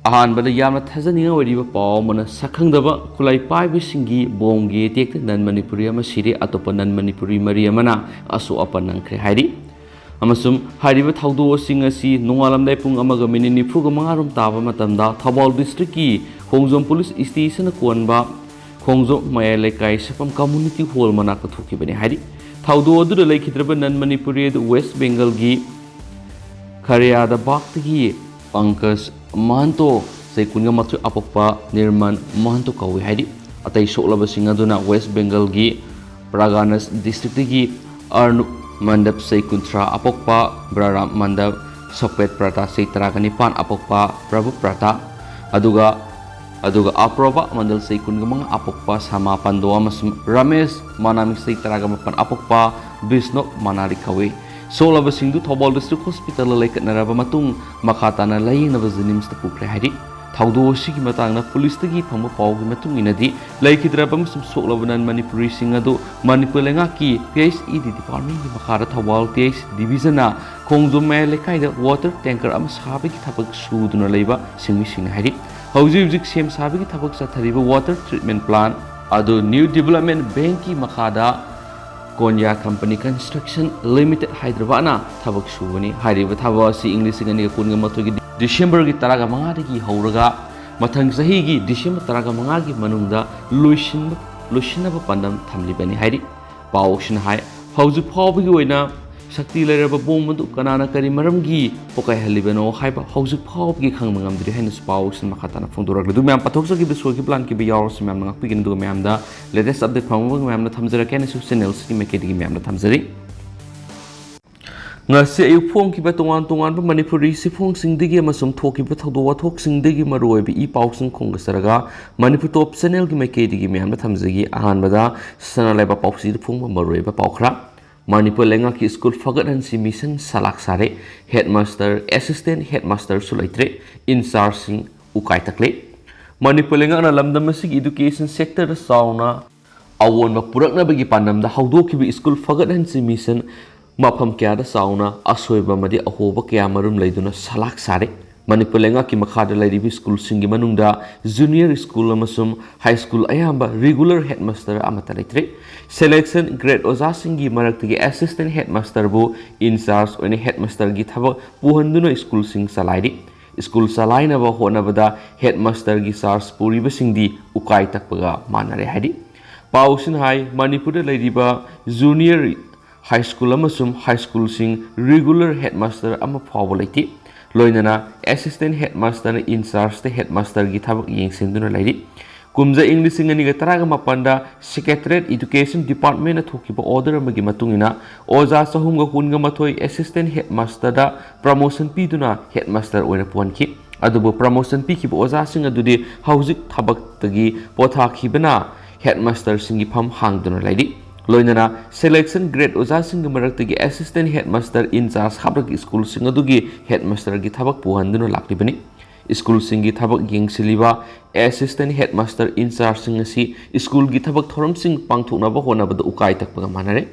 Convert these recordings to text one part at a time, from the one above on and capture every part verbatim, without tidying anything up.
ꯑꯍꯥꯟꯕꯗ ꯌꯥꯝꯅ ꯊꯥꯖꯅꯤꯡꯉꯥꯏ ꯑꯣꯏꯔꯤꯕ ꯄꯥꯎ ꯑꯃꯅ, ꯁꯛꯈꯪꯗꯕ ꯈꯨꯠꯂꯥꯏ ꯄꯥꯏꯕꯁꯤꯡꯒꯤ ꯕꯣꯝꯒꯤ ꯑꯦꯇꯦꯛꯇ ꯅꯟ ꯃꯅꯤꯄꯨꯔꯤ ꯑꯃ ꯁꯤꯔꯦ, ꯑꯇꯣꯞꯄ ꯅꯟ ꯃꯅꯤꯄꯨꯔꯤ ꯃꯔꯤ ꯑꯃꯅ ꯑꯁꯣꯛ ꯑꯄꯟ ꯅꯪꯈ꯭ꯔꯦ ꯍꯥꯏꯔꯤ꯫ ꯑꯃꯁꯨꯡ ꯍꯥꯏꯔꯤꯕ ꯊꯧꯗꯣꯛꯁꯤꯡ ꯑꯁꯤ ꯅꯣꯡꯉꯥꯜꯂꯝꯗꯥꯏ ꯄꯨꯡ ꯑꯃꯒ ꯃꯤꯅꯤꯠ ꯅꯤꯐꯨꯒ ꯃꯉꯥ ꯔꯣꯝ ꯇꯥꯕ ꯃꯇꯝꯗ ꯊꯧꯕꯥꯜ ꯗꯤꯁꯇ꯭ꯔꯤꯛꯀꯤ ꯈꯣꯡꯖꯣꯝ ꯄꯨꯂꯤꯁ ꯏꯁꯇꯦꯁꯟꯅ ꯀꯣꯟꯕ ꯈꯣꯡꯖꯣꯝ ꯃꯌꯥꯏ ꯂꯩꯀꯥꯏ ꯁꯛꯐꯝ ꯀꯝꯃꯨꯅꯤꯇꯤ ꯍꯣꯜ ꯃꯅꯥꯛꯇ ꯊꯣꯛꯈꯤꯕꯅꯤ ꯍꯥꯏꯔꯤ꯫ ꯊꯧꯗꯣꯛ ꯑꯗꯨꯗ ꯂꯩꯈꯤꯗ꯭ꯔꯕ ꯅꯟ ꯃꯅꯤꯄꯨꯔꯤ ꯑꯗꯨ ꯋꯦꯁ ꯕꯦꯡꯒꯜꯒꯤ ꯈꯔꯤꯌꯥꯗꯕꯥꯒꯇꯒꯤ ꯄꯪꯀꯖ ꯃꯍꯟꯇꯣ, ꯆꯍꯤ ꯀꯨꯟꯒ ꯃꯥꯊꯣꯏ, ꯑꯄꯣꯛꯄ ꯅꯤꯔꯃꯟ ꯃꯍꯟꯇꯣ ꯀꯧꯏ ꯍꯥꯏꯔꯤ꯫ ꯑꯇꯩ ꯁꯣꯛꯂꯕꯁꯤꯡ ꯑꯗꯨꯅ ꯋꯦꯁ ꯕꯦꯡꯒꯜꯒꯤ ꯄ꯭ꯔꯥꯒꯥꯅꯁ ꯗꯤꯁꯇ꯭ꯔꯤꯛꯇꯒꯤ ꯑꯔꯅꯨꯞ ꯃꯟꯗꯞ, ꯆꯍꯤ ꯀꯨꯟꯊ꯭ꯔꯥ, ꯑꯄꯣꯛꯄ ꯕ꯭ꯔꯥꯔꯥꯝ ꯃꯟꯗꯞ, ꯁꯣꯄꯦꯠ ꯄ꯭ꯔꯇꯥ, ꯆꯍꯤ ꯇꯔꯥꯒ ꯅꯤꯄꯥꯟ, ꯑꯄꯣꯛꯄ ꯄ꯭ꯔꯚꯨ ꯄ꯭ꯔꯇꯥ, ꯑꯗꯨꯒ ꯑꯗꯨꯒ ꯑꯄ꯭ꯔꯣꯕꯥ ꯃꯟꯗꯜ, ꯆꯍꯤ ꯀꯨꯟꯒ ꯃꯉꯥ, ꯑꯄꯣꯛꯄ ꯁꯃꯥ ꯄꯟꯗꯣ ꯑꯃꯁꯨꯡ ꯔꯃꯦꯁ ꯃꯅꯥꯃꯤ, ꯆꯍꯤ ꯇꯔꯥꯒ ꯃꯥꯄꯟ, ꯑꯄꯣꯛꯄ ꯕꯤꯁꯅꯣꯛ ꯃꯅꯥꯔꯤ ꯀꯧꯏ꯫ ꯁꯣꯛꯂꯕꯁꯤꯡꯗꯨ ꯊꯧꯕꯥꯜ ꯗꯤꯁꯇ꯭ꯔꯤꯛ ꯍꯣꯁꯄꯤꯇꯥꯜꯗ ꯂꯩꯈꯠꯅꯔꯕ ꯃꯇꯨꯡ ꯃꯈꯥ ꯇꯥꯅ ꯂꯥꯌꯦꯡꯅꯕ ꯖꯦꯅꯤꯝꯁꯇ ꯄꯨꯈ꯭ꯔꯦ ꯍꯥꯏꯔꯤ꯫ ꯊꯧꯗꯣꯛ ꯑꯁꯤꯒꯤ ꯃꯇꯥꯡꯗ ꯄꯨꯂꯤꯁꯇꯒꯤ ꯐꯪꯕ ꯄꯥꯎꯒꯤ ꯃꯇꯨꯡ ꯏꯟꯅꯗꯤ, ꯂꯩꯈꯤꯗ꯭ꯔꯕ ꯑꯃꯁꯨꯡ ꯁꯣꯛꯂꯕ ꯅꯟ ꯃꯅꯤꯄꯨꯔꯤꯁꯤꯡ ꯑꯗꯨ ꯃꯅꯤꯄꯨꯔ ꯂꯩꯉꯥꯛꯀꯤ ꯄꯤ ꯑꯩꯆ ꯏ ꯗꯤ ꯗꯤꯄꯥꯔꯠꯃꯦꯟꯒꯤ ꯃꯈꯥꯗ ꯊꯧꯕꯥꯜ ꯇꯤ ꯑꯩꯆ ꯗꯤꯕꯤꯖꯟꯅ ꯈꯣꯡꯖꯣꯝ ꯃꯌꯥꯏ ꯂꯩꯀꯥꯏꯗ ꯋꯥꯇꯔ ꯇꯦꯡꯀꯔ ꯑꯃ ꯁꯥꯕꯒꯤ ꯊꯕꯛ ꯁꯨꯗꯨꯅ ꯂꯩꯕ ꯁꯤꯟꯃꯤꯁꯤꯡꯅ ꯍꯥꯏꯔꯤ꯫ ꯍꯧꯖꯤꯛ ꯍꯧꯖꯤꯛ ꯁꯦꯝ ꯁꯥꯕꯒꯤ ꯊꯕꯛ ꯆꯠꯊꯔꯤꯕ ꯋꯥꯇꯔ ꯇ꯭ꯔꯤꯠꯃꯦꯟ ꯄ꯭ꯂꯥꯟ ꯑꯗꯨ ꯅ꯭ꯌꯨ ꯗꯤꯕꯦꯂꯞꯃꯦꯟ ꯕꯦꯡꯀꯤ ꯃꯈꯥꯗ ꯀꯣꯟꯌꯥ ꯀꯝꯄꯅꯤ ꯀꯟꯁꯇ꯭ꯔꯛꯁꯟ ꯂꯤꯃꯤꯇꯦꯗ ꯍꯥꯏꯗ꯭ꯔꯕꯥꯠꯅ ꯊꯕꯛ ꯁꯨꯕꯅꯤ꯫ ꯍꯥꯏꯔꯤꯕ ꯊꯕꯛ ꯑꯁꯤ ꯏꯪ ꯂꯤꯁꯤꯡ ꯑꯅꯤꯒ ꯀꯨꯟꯒ ꯃꯥꯊꯣꯏꯒꯤ ꯗꯤꯁꯦꯝꯕꯔꯒꯤ ꯇꯔꯥꯒ ꯃꯉꯥꯗꯒꯤ ꯍꯧꯔꯒ ꯃꯊꯪ ꯆꯍꯤꯒꯤ ꯗꯤꯁꯦꯝꯕꯔ ꯇꯔꯥꯒ ꯃꯉꯥꯒꯤ ꯃꯅꯨꯡꯗ ꯂꯣꯏꯁꯤꯟꯕ, ꯂꯣꯏꯁꯤꯟꯅꯕ ꯄꯥꯟꯗꯝ ꯊꯝꯂꯤꯕꯅꯤ ꯍꯥꯏꯔꯤ꯫ ꯄꯥꯎꯁꯤꯅ ꯍꯥꯏ, ꯍꯧꯖꯤꯛ ꯐꯥꯎꯕꯒꯤ ꯑꯣꯏꯅ ꯁꯛꯇꯤ ꯂꯩꯔꯕ ꯕꯣꯝ ꯑꯗꯨ ꯀꯅꯥꯅ ꯀꯔꯤ ꯃꯔꯝꯒꯤ ꯄꯣꯈꯥꯏꯍꯜꯂꯤꯕꯅꯣ ꯍꯥꯏꯕ ꯍꯧꯖꯤꯛ ꯐꯥꯎꯕꯒꯤ ꯈꯪꯕ ꯉꯝꯗ꯭ꯔꯤ ꯍꯥꯏꯅꯁꯨ ꯄꯥꯎꯁꯤꯅ ꯃꯈꯥ ꯇꯥꯅ ꯐꯣꯡꯗꯣꯔꯛꯂꯤ꯫ ꯑꯗꯨ ꯃꯌꯥꯝ ꯄꯥꯊꯣꯛꯆꯈꯤꯕꯗ ꯁꯣꯏꯈꯤꯕ ꯂꯥꯟꯈꯤꯕ ꯌꯥꯎꯔꯁꯨ ꯃꯌꯥꯝꯅ ꯉꯥꯛꯄꯤꯒꯅꯤ꯫ ꯑꯗꯨꯒ ꯃꯌꯥꯝꯗ latest update ꯐꯪꯕ ꯃꯌꯥꯝꯅ ꯊꯝꯖꯔꯛꯀꯦ ꯍꯥꯏꯅꯁꯨ channel ꯑꯁꯤꯒꯤ ꯃꯥꯏꯀꯩꯗꯒꯤ ꯃꯌꯥꯝꯗ ꯊꯝꯖꯔꯤ꯫ ꯉꯁꯤ ꯑꯌꯨꯛ ꯐꯣꯡꯈꯤꯕ ꯇꯣꯉꯥꯟ ꯇꯣꯉꯥꯟꯕ ꯃꯅꯤꯄꯨꯔꯤ ꯆꯦꯐꯣꯡꯁꯤꯡꯗꯒꯤ ꯑꯃꯁꯨꯡ ꯊꯣꯛꯈꯤꯕ ꯊꯧꯗꯣꯛ ꯋꯥꯊꯣꯛꯁꯤꯡꯗꯒꯤ ꯃꯔꯨꯑꯣꯏꯕ ꯏ ꯄꯥꯎꯁꯤꯡ ꯈꯣꯝꯒꯠꯆꯔꯒ ꯃꯅꯤꯄꯨꯔ ꯇꯣꯞ channelꯒꯤ ꯃꯥꯏꯀꯩꯗꯒꯤ ꯃꯌꯥꯝꯗ ꯊꯝꯖꯒꯦ꯫ ꯑꯍꯥꯟꯕꯗ ꯁꯅꯥ ꯂꯩꯕꯥꯛ ꯄꯥꯎꯆꯦꯗ ꯐꯣꯡꯕ ꯃꯔꯨꯑꯣꯏꯕ ꯄꯥꯎ ꯈꯔ꯫ ꯃꯅꯤꯄꯨꯔ ꯂꯩꯉꯥꯛꯀꯤ ꯁ꯭ꯀꯨꯜ ꯐꯒꯠꯍꯟꯁꯤ ꯃꯤꯁꯟ ꯁꯂꯥꯛ ꯁꯥꯔꯦ꯫ ꯍꯦꯗꯃꯥꯁꯇꯔ, ꯑꯦꯁꯤꯁꯇꯦꯟ ꯍꯦꯗꯃꯥꯁꯇꯔꯁꯨ ꯂꯩꯇ꯭ꯔꯦ꯫ ꯏꯟꯆꯥꯔꯖꯁꯤꯡ ꯎꯀꯥꯏ ꯇꯛꯂꯦ꯫ ꯃꯅꯤꯄꯨꯔ ꯂꯩꯉꯥꯛꯅ ꯂꯝꯗꯝ ꯑꯁꯤꯒꯤ education sectorꯗ ꯆꯥꯎꯅ ꯑꯑꯣꯟꯕ ꯄꯨꯔꯛꯅꯕꯒꯤ ꯄꯥꯟꯗꯝꯗ ꯍꯧꯗꯣꯛꯈꯤꯕ ꯁ꯭ꯀꯨꯜ ꯐꯒꯠꯍꯟꯁꯤ ꯃꯤꯁꯟ ꯃꯐꯝ ꯀꯌꯥꯗ ꯆꯥꯎꯅ ꯑꯁꯣꯏꯕ ꯑꯃꯗꯤ ꯑꯍꯣꯕ ꯀꯌꯥ ꯃꯔꯨꯝ ꯂꯩꯗꯨꯅ ꯁꯂꯥꯛ ꯁꯥꯔꯦ꯫ ꯃꯅꯤꯄꯨꯔ ꯂꯩꯉꯥꯛꯀꯤ ꯃꯈꯥꯗ ꯂꯩꯔꯤꯕ ꯁ꯭ꯀꯨꯜꯁꯤꯡꯒꯤ ꯃꯅꯨꯡꯗ ꯖꯨꯅꯤꯌꯔ ꯁ꯭ꯀꯨꯜ ꯑꯃꯁꯨꯡ ꯍꯥꯏ ꯁ꯭ꯀꯨꯜ ꯑꯌꯥꯝꯕ ꯔꯤꯒꯨꯂꯔ ꯍꯦꯗꯃꯥꯁꯇꯔ ꯑꯃꯠꯇ ꯂꯩꯇ꯭ꯔꯦ꯫ ꯁꯦꯂꯦꯛꯁꯟ ꯒ꯭ꯔꯦꯗ ꯑꯣꯖꯥꯁꯤꯡꯒꯤ ꯃꯔꯛꯇꯒꯤ ꯑꯦꯁꯤꯁꯇꯦꯟ ꯍꯦꯗꯃꯥꯁꯇꯔꯕꯨ ꯏꯟꯆꯥꯔꯖ ꯑꯣꯏꯅ ꯍꯦꯗꯃꯥꯁꯇꯔꯒꯤ ꯊꯕꯛ ꯄꯨꯍꯟꯗꯨꯅ ꯁ꯭ꯀꯨꯜꯁꯤꯡ ꯆꯂꯥꯏꯔꯤ꯫ ꯁ꯭ꯀꯨꯜ ꯆꯂꯥꯏꯅꯕ ꯍꯣꯠꯅꯕꯗ ꯍꯦꯗꯃꯥꯁꯇꯔꯒꯤ ꯆꯥꯔꯖ ꯄꯨꯔꯤꯕꯁꯤꯡꯗꯤ ꯎꯀꯥꯏ ꯇꯛꯄꯒ ꯃꯥꯟꯅꯔꯦ ꯍꯥꯏꯔꯤ꯫ ꯄꯥꯎꯁꯤꯅ ꯍꯥꯏ, ꯃꯅꯤꯄꯨꯔꯗ ꯂꯩꯔꯤꯕ ꯖꯨꯅꯤꯌꯔ ꯍꯥꯏ ꯁ꯭ꯀꯨꯜ ꯑꯃꯁꯨꯡ ꯍꯥꯏ ꯁ꯭ꯀꯨꯜꯁꯤꯡ ꯔꯤꯒꯨꯂꯔ ꯍꯦꯗꯃꯥꯁꯇꯔ ꯑꯃ ꯐꯥꯎꯕ ꯂꯩꯇꯦ꯫ ꯂꯣꯏꯅꯅ ꯑꯦꯁꯤꯁꯇꯦꯟ ꯍꯦꯗꯃꯥꯁꯇꯔꯅ ꯏꯟꯆꯥꯔꯖꯇ ꯍꯦꯗꯃꯥꯁꯇꯔꯒꯤ ꯊꯕꯛ ꯌꯦꯡꯁꯤꯟꯗꯨꯅ ꯂꯩꯔꯤ꯫ ꯀꯨꯝꯖꯥ ꯏꯪ ꯂꯤꯁꯤꯡ ꯑꯅꯤꯒ ꯇꯔꯥꯒ ꯃꯥꯄꯟꯗ ꯁꯦꯀ꯭ꯔꯦꯇꯔꯤꯌꯦꯠ ꯏꯗꯨꯀꯦꯁꯟ ꯗꯤꯄꯥꯔꯠꯃꯦꯟꯅ ꯊꯣꯛꯈꯤꯕ ꯑꯣꯔꯗꯔ ꯑꯃꯒꯤ ꯃꯇꯨꯡ ꯏꯟꯅ ꯑꯣꯖꯥ ꯆꯍꯨꯝꯒ ꯀꯨꯟꯒ ꯃꯥꯊꯣꯏ ꯑꯦꯁꯤꯁꯇꯦꯟ ꯍꯦꯗꯃꯥꯁꯇꯔꯗ ꯄ꯭ꯔꯃꯣꯁꯟ ꯄꯤꯗꯨꯅ ꯍꯦꯗꯃꯥꯁꯇꯔ ꯑꯣꯏꯅ ꯄꯨꯍꯟꯈꯤ꯫ ꯑꯗꯨꯕꯨ ꯄ꯭ꯔꯃꯣꯁꯟ ꯄꯤꯈꯤꯕ ꯑꯣꯖꯥꯁꯤꯡ ꯑꯗꯨꯗꯤ ꯍꯧꯖꯤꯛ ꯊꯕꯛꯇꯒꯤ ꯄꯣꯊꯥꯈꯤꯕꯅ ꯍꯦꯗꯃꯥꯁꯇꯔꯁꯤꯡꯒꯤ ꯐꯝ ꯍꯥꯡꯗꯨꯅ ꯂꯩꯔꯤ꯫ ꯂꯣꯏꯅꯅ ꯁꯦꯂꯦꯛꯁꯟ ꯒ꯭ꯔꯦꯗ ꯑꯣꯖꯥꯁꯤꯡꯒꯤ ꯃꯔꯛꯇꯒꯤ ꯑꯦꯁꯤꯁꯇꯦꯟ ꯍꯦꯗꯃꯥꯁꯇꯔ ꯏꯟꯆꯥꯔꯖ ꯍꯥꯞꯂꯒ ꯁ꯭ꯀꯨꯜꯁꯤꯡ ꯑꯗꯨꯒꯤ ꯍꯦꯗꯃꯥꯁꯇꯔꯒꯤ ꯊꯕꯛ ꯄꯨꯍꯟꯗꯨꯅ ꯂꯥꯛꯂꯤꯕꯅꯤ꯫ ꯁ꯭ꯀꯨꯜꯁꯤꯡꯒꯤ ꯊꯕꯛ ꯌꯦꯡꯁꯤꯜꯂꯤꯕ ꯑꯦꯁꯤꯁꯇꯦꯟ ꯍꯦꯗꯃꯥꯁꯇꯔ ꯏꯟꯆꯥꯔꯖꯁꯤꯡ ꯑꯁꯤ ꯁ꯭ꯀꯨꯜꯒꯤ ꯊꯕꯛ ꯊꯧꯔꯝꯁꯤꯡ ꯄꯥꯡꯊꯣꯛꯅꯕ ꯍꯣꯠꯅꯕꯗ ꯎꯀꯥꯏ ꯇꯛꯄꯒ ꯃꯥꯟꯅꯔꯦ꯫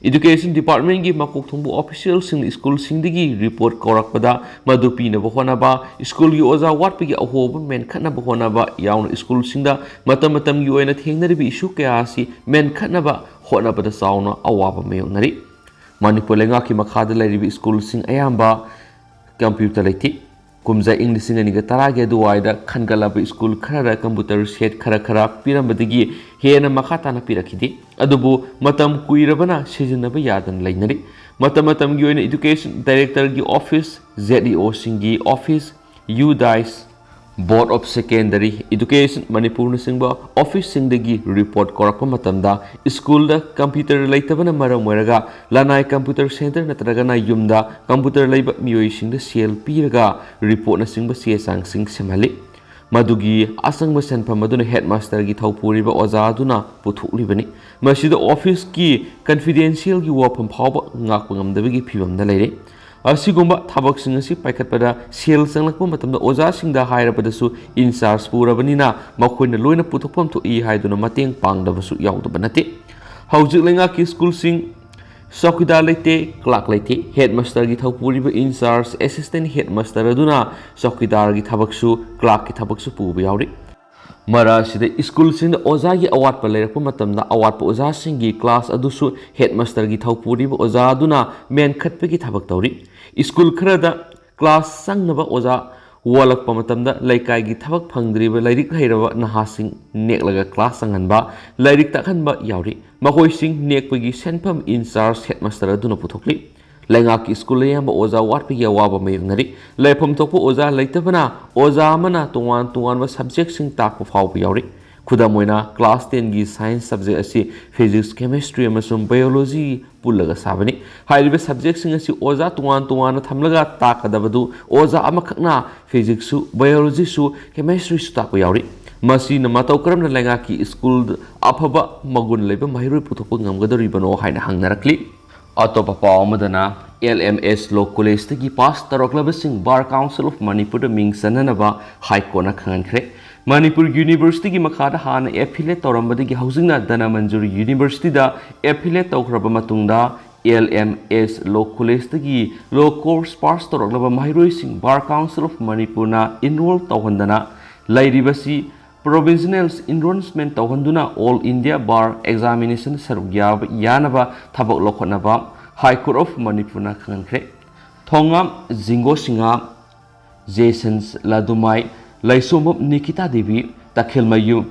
ꯏꯗꯨꯀꯦꯁꯟ ꯗꯤꯄꯥꯔꯠꯃꯦꯟꯒꯤ ꯃꯀꯣꯛ ꯊꯣꯡꯕ ꯑꯣꯐꯤꯁꯤꯌꯦꯜꯁꯤꯡꯅ ꯁ꯭ꯀꯨꯜꯁꯤꯡꯗꯒꯤ ꯔꯤꯄꯣꯔꯠ ꯀꯧꯔꯛꯄꯗ ꯃꯗꯨ ꯄꯤꯅꯕ ꯍꯣꯠꯅꯕ, ꯁ꯭ꯀꯨꯜꯒꯤ ꯑꯣꯖꯥ ꯋꯥꯠꯄꯒꯤ ꯑꯍꯣꯕ ꯃꯦꯟꯈꯠꯅꯕ ꯍꯣꯠꯅꯕ ꯌꯥꯎꯅ ꯁ꯭ꯀꯨꯜꯁꯤꯡꯗ ꯃꯇꯝ ꯃꯇꯝꯒꯤ ꯑꯣꯏꯅ ꯊꯦꯡꯅꯔꯤꯕ ꯏꯁꯨ ꯀꯌꯥ ꯑꯁꯤ ꯃꯦꯟꯈꯠꯅꯕ ꯍꯣꯠꯅꯕꯗ ꯆꯥꯎꯅ ꯑꯋꯥꯕ ꯃꯥꯌꯣꯛꯅꯔꯤ꯫ ꯃꯅꯤꯄꯨꯔ ꯂꯩꯉꯥꯛꯀꯤ ꯃꯈꯥꯗ ꯂꯩꯔꯤꯕ ꯁ꯭ꯀꯨꯜꯁꯤꯡ ꯑꯌꯥꯝꯕ ꯀꯝꯄ꯭ꯌꯨꯇꯔ ꯂꯩꯇꯦ꯫ ꯀꯨꯝꯖꯥ ꯏꯪ ꯂꯤꯁꯤꯡ ꯑꯅꯤꯒ ꯇꯔꯥꯒꯤ ꯑꯗꯨꯋꯥꯏꯗ ꯈꯟꯒꯠꯂꯕ ꯁ꯭ꯀꯨꯜ ꯈꯔꯗ ꯀꯝꯄ꯭ꯌꯨꯇꯔ ꯁꯦꯠ ꯈꯔ ꯈꯔ ꯄꯤꯔꯝꯕꯗꯒꯤ ꯍꯦꯟꯅ ꯃꯈꯥ ꯇꯥꯅ ꯄꯤꯔꯛꯈꯤꯗꯦ꯫ ꯑꯗꯨꯕꯨ ꯃꯇꯝ ꯀꯨꯏꯔꯕꯅ ꯁꯤꯖꯤꯟꯅꯕ ꯌꯥꯗꯅ ꯂꯩꯅꯔꯤ꯫ ꯃꯇꯝ ꯃꯇꯝꯒꯤ ꯑꯣꯏꯅ ꯏꯗꯨꯀꯦꯁꯟ ꯗꯥꯏꯔꯦꯛꯇꯔꯒꯤ ꯑꯣꯐꯤꯁ, ꯖꯦꯗ ꯏ ꯑꯣꯁꯤꯡꯒꯤ office, U DISE, board of secondary education ꯃꯅꯤꯄꯨꯔꯅꯆꯤꯡꯕ ꯑꯣꯐꯤꯁꯁꯤꯡꯗꯒꯤ ꯔꯤꯄꯣꯔꯠ ꯀꯧꯔꯛꯄ ꯃꯇꯝꯗ ꯁ꯭ꯀꯨꯜꯗ ꯀꯝꯄ꯭ꯌꯨꯇꯔ ꯂꯩꯇꯕꯅ ꯃꯔꯝ ꯑꯣꯏꯔꯒ ꯂꯅꯥꯏ ꯀꯝꯄ꯭ꯌꯨꯇꯔ ꯁꯦꯟꯇꯔ ꯅꯠꯇ꯭ꯔꯒꯅ ꯌꯨꯝꯗ ꯀꯝꯄ꯭ꯌꯨꯇꯔ ꯂꯩꯕ ꯃꯤꯑꯣꯏꯁꯤꯡꯗ ꯁꯦꯜ ꯄꯤꯔꯒ ꯔꯤꯄꯣꯔꯠꯅꯆꯤꯡꯕ ꯆꯦ ꯆꯥꯡꯁꯤꯡ ꯁꯦꯝꯍꯜꯂꯤ꯫ ꯃꯗꯨꯒꯤ ꯑꯆꯪꯕ ꯁꯦꯟꯐꯝ ꯑꯗꯨꯅ ꯍꯦꯗꯃꯥꯁꯇꯔꯒꯤ ꯊꯧꯄꯨꯔꯤꯕ ꯑꯣꯖꯥ ꯑꯗꯨꯅ ꯄꯨꯊꯣꯛꯂꯤꯕꯅꯤ꯫ ꯃꯁꯤꯗ ꯑꯣꯐꯤꯁꯀꯤ ꯀꯟꯐꯤꯗꯦꯟꯁꯤꯌꯦꯜꯒꯤ ꯋꯥꯐꯝ ꯐꯥꯎꯕ ꯉꯥꯛꯄ ꯉꯝꯗꯕꯒꯤ ꯐꯤꯕꯝꯗ ꯂꯩꯔꯦ꯫ ꯑꯁꯤꯒꯨꯝꯕ ꯊꯕꯛꯁꯤꯡ ꯑꯁꯤ ꯄꯥꯏꯈꯠꯄꯗ ꯁꯦꯜ ꯆꯪꯂꯛꯄ ꯃꯇꯝꯗ ꯑꯣꯖꯥꯁꯤꯡꯗ ꯍꯥꯏꯔꯕꯗꯁꯨ ꯏꯟꯆꯥꯔꯖ ꯄꯨꯔꯕꯅꯤꯅ ꯃꯈꯣꯏꯅ ꯂꯣꯏꯅ ꯄꯨꯊꯣꯛꯐꯝ ꯊꯣꯛꯏ ꯍꯥꯏꯗꯨꯅ ꯃꯇꯦꯡ ꯄꯥꯡꯗꯕꯁꯨ ꯌꯥꯎꯗꯕ ꯅꯠꯇꯦ꯫ ꯍꯧꯖꯤꯛ ꯂꯩꯉꯥꯛꯀꯤ ꯁ꯭ꯀꯨꯜꯁꯤꯡ ꯆꯧꯀꯤꯗꯥꯔ ꯂꯩꯇꯦ, ꯀ꯭ꯂꯥꯔꯛ ꯂꯩꯇꯦ꯫ ꯍꯦꯗꯃꯥꯁꯇꯔꯒꯤ ꯊꯧ ꯄꯨꯔꯤꯕ ꯏꯟꯆꯥꯔꯖ ꯑꯦꯁꯤꯁꯇꯦꯟ ꯍꯦꯗꯃꯥꯁꯇꯔ ꯑꯗꯨꯅ ꯆꯧꯀꯤꯗꯥꯔꯒꯤ ꯊꯕꯛꯁꯨ, ꯀ꯭ꯂꯥꯔꯛꯀꯤ ꯊꯕꯛꯁꯨ ꯄꯨꯕ ꯌꯥꯎꯔꯤ꯫ ꯃꯔꯛ ꯑꯁꯤꯗ ꯁ꯭ꯀꯨꯜꯁꯤꯡꯗ ꯑꯣꯖꯥꯒꯤ ꯑꯋꯥꯠꯄ ꯂꯩꯔꯛꯄ ꯃꯇꯝꯗ, ꯑꯋꯥꯠꯄ ꯑꯣꯖꯥꯁꯤꯡꯒꯤ ꯀ꯭ꯂꯥꯁ ꯑꯗꯨꯁꯨ ꯍꯦꯗꯃꯥꯁꯇꯔꯒꯤ ꯊꯧ ꯄꯨꯔꯤꯕ ꯑꯣꯖꯥ ꯑꯗꯨꯅ ꯃꯦꯟꯈꯠꯄꯒꯤ ꯊꯕꯛ ꯇꯧꯔꯤ꯫ ꯁ꯭ꯀꯨꯜ ꯈꯔꯗ ꯀ꯭ꯂꯥꯁ ꯆꯪꯅꯕ ꯑꯣꯖꯥ ꯋꯥꯠꯂꯛꯄ ꯃꯇꯝꯗ, ꯂꯩꯀꯥꯏꯒꯤ ꯊꯕꯛ ꯐꯪꯗ꯭ꯔꯤꯕ ꯂꯥꯏꯔꯤꯛ ꯍꯩꯔꯕ ꯅꯍꯥꯁꯤꯡ ꯅꯦꯛꯂꯒ ꯀ꯭ꯂꯥꯁ ꯆꯪꯍꯟꯕ, ꯂꯥꯏꯔꯤꯛ ꯇꯥꯛꯍꯟꯕ ꯌꯥꯎꯔꯤ꯫ ꯃꯈꯣꯏꯁꯤꯡ ꯅꯦꯛꯄꯒꯤ ꯁꯦꯟꯐꯝ ꯏꯟꯆꯥꯔꯖ ꯍꯦꯗꯃꯥꯁꯇꯔ ꯑꯗꯨꯅ ꯄꯨꯊꯣꯛꯂꯤ꯫ ꯂꯩꯉꯥꯛꯀꯤ ꯁ꯭ꯀꯨꯜ ꯑꯌꯥꯝꯕ ꯑꯣꯖꯥ ꯋꯥꯠꯄꯒꯤ ꯑꯋꯥꯕ ꯃꯥꯌꯣꯛꯅꯔꯤ꯫ ꯂꯩꯐꯝ ꯊꯣꯛꯄ ꯑꯣꯖꯥ ꯂꯩꯇꯕꯅ ꯑꯣꯖꯥ ꯑꯃꯅ ꯇꯣꯉꯥꯟ ꯇꯣꯉꯥꯟꯕ ꯁꯕꯖꯦꯛꯁꯤꯡ ꯇꯥꯛꯄ ꯐꯥꯎꯕ ꯌꯥꯎꯔꯤ꯫ ꯈꯨꯗꯝ ꯑꯣꯏꯅ, ꯀ꯭ꯂꯥꯁ ꯇꯦꯟꯒꯤ ꯁꯥꯏꯟꯁ ꯁꯕꯖꯦꯛ ꯑꯁꯤ ꯐꯤꯖꯤꯛꯁ, ꯀꯦꯃꯤꯁꯇ꯭ꯔꯤ ꯑꯃꯁꯨꯡ ꯕꯥꯏꯑꯣꯂꯣꯖꯤ ꯄꯨꯜꯂꯒ ꯁꯥꯕꯅꯤ꯫ ꯍꯥꯏꯔꯤꯕ ꯁꯕꯖꯦꯛꯁꯤꯡ ꯑꯁꯤ ꯑꯣꯖꯥ ꯇꯣꯉꯥꯟ ꯇꯣꯉꯥꯟꯅ ꯊꯝꯂꯒ ꯇꯥꯛꯀꯗꯕꯗꯨ ꯑꯣꯖꯥ ꯑꯃꯈꯛꯅ ꯐꯤꯖꯤꯛꯁꯁꯨ, ꯕꯥꯏꯑꯣꯂꯣꯖꯤꯁꯨ, ꯀꯦꯃꯤꯁꯇ꯭ꯔꯤꯁꯨ ꯇꯥꯛꯄ ꯌꯥꯎꯔꯤ꯫ ꯃꯁꯤꯅ ꯃꯇꯧ ꯀꯔꯝꯅ ꯂꯩꯉꯥꯛꯀꯤ ꯁ꯭ꯀꯨꯜꯗ ꯑꯐꯕ ꯃꯒꯨꯟ ꯂꯩꯕ ꯃꯍꯩꯔꯣꯏ ꯄꯨꯊꯣꯛꯄ ꯉꯝꯒꯗꯧꯔꯤꯕꯅꯣ ꯍꯥꯏꯅ ꯍꯪꯅꯔꯛꯂꯤ꯫ ꯑꯇꯣꯞꯄ ꯄꯥꯎ ꯑꯃꯗꯅ, ꯑꯦꯜ ꯑꯦꯝ ꯑꯦꯁ ꯂꯣ ꯀꯣꯂꯦꯖꯇꯒꯤ ꯄꯥꯁ ꯇꯧꯔꯛꯂꯕꯁꯤꯡ ꯕꯥꯔ ꯀꯥꯎꯟꯁꯤꯜ ꯑꯣꯐ ꯃꯅꯤꯄꯨꯔꯗ ꯃꯤꯡ ꯆꯟꯅꯅꯕ ꯍꯥꯏ ꯀꯣꯔꯠꯅ ꯈꯪꯍꯟꯈ꯭ꯔꯦ꯫ ꯃꯅꯤꯄꯨꯔ ꯌꯨꯅꯤꯚꯔꯁꯤꯇꯤꯒꯤ ꯃꯈꯥꯗ ꯍꯥꯟꯅ ꯑꯦꯐꯤꯂꯦꯠ ꯇꯧꯔꯝꯕꯗꯒꯤ ꯍꯧꯖꯤꯛꯅ ꯙꯅꯃꯟꯖꯨꯔꯤ ꯌꯨꯅꯤꯚꯔꯁꯤꯇꯤꯗ ꯑꯦꯐꯤꯂꯦꯠ ꯇꯧꯈ꯭ꯔꯕ ꯃꯇꯨꯡꯗ, ꯑꯦꯜ ꯑꯦꯝ ꯑꯦꯁ ꯂꯣ ꯀꯣꯂꯦꯖꯇꯒꯤ ꯂꯣ ꯀꯣꯔꯁ ꯄꯥꯁ ꯇꯧꯔꯛꯂꯕ ꯃꯍꯩꯔꯣꯏꯁꯤꯡ ꯕꯥꯔ ꯀꯥꯎꯟꯁꯤꯜ ꯑꯣꯐ ꯃꯅꯤꯄꯨꯔꯅ ꯏꯟꯔꯣꯜ ꯇꯧꯍꯟꯗꯅ ꯂꯩꯔꯤꯕꯁꯤ, ꯄ꯭ꯔꯣꯚꯤꯖꯅꯦꯜ ꯏꯟꯔꯣꯜꯃꯦꯟ ꯇꯧꯍꯟꯗꯨꯅ ꯑꯣꯜ ꯏꯟꯗꯤꯌꯥ ꯕꯥꯔ ꯑꯦꯛꯖꯥꯃꯤꯅꯦꯁꯟ ꯁꯔꯨꯛ ꯌꯥꯕ, ꯌꯥꯅꯕ ꯊꯕꯛ ꯂꯧꯈꯠꯅꯕ ꯍꯥꯏ ꯀꯣꯔꯠ ꯑꯣꯐ ꯃꯅꯤꯄꯨꯔꯅ ꯈꯪꯍꯟꯈ꯭ꯔꯦ꯫ ꯊꯣꯉꯥꯝ ꯖꯤꯡꯒꯣ ꯁꯤꯡꯍ, ꯖꯦꯁꯟꯁ ꯂꯥꯗꯨꯃꯥꯏ, ꯂꯩꯁꯣꯝꯕꯝ ꯅꯤꯀꯤꯇꯥ ꯗꯦꯕꯤ, ꯇꯈꯦꯜꯃꯌꯨꯝ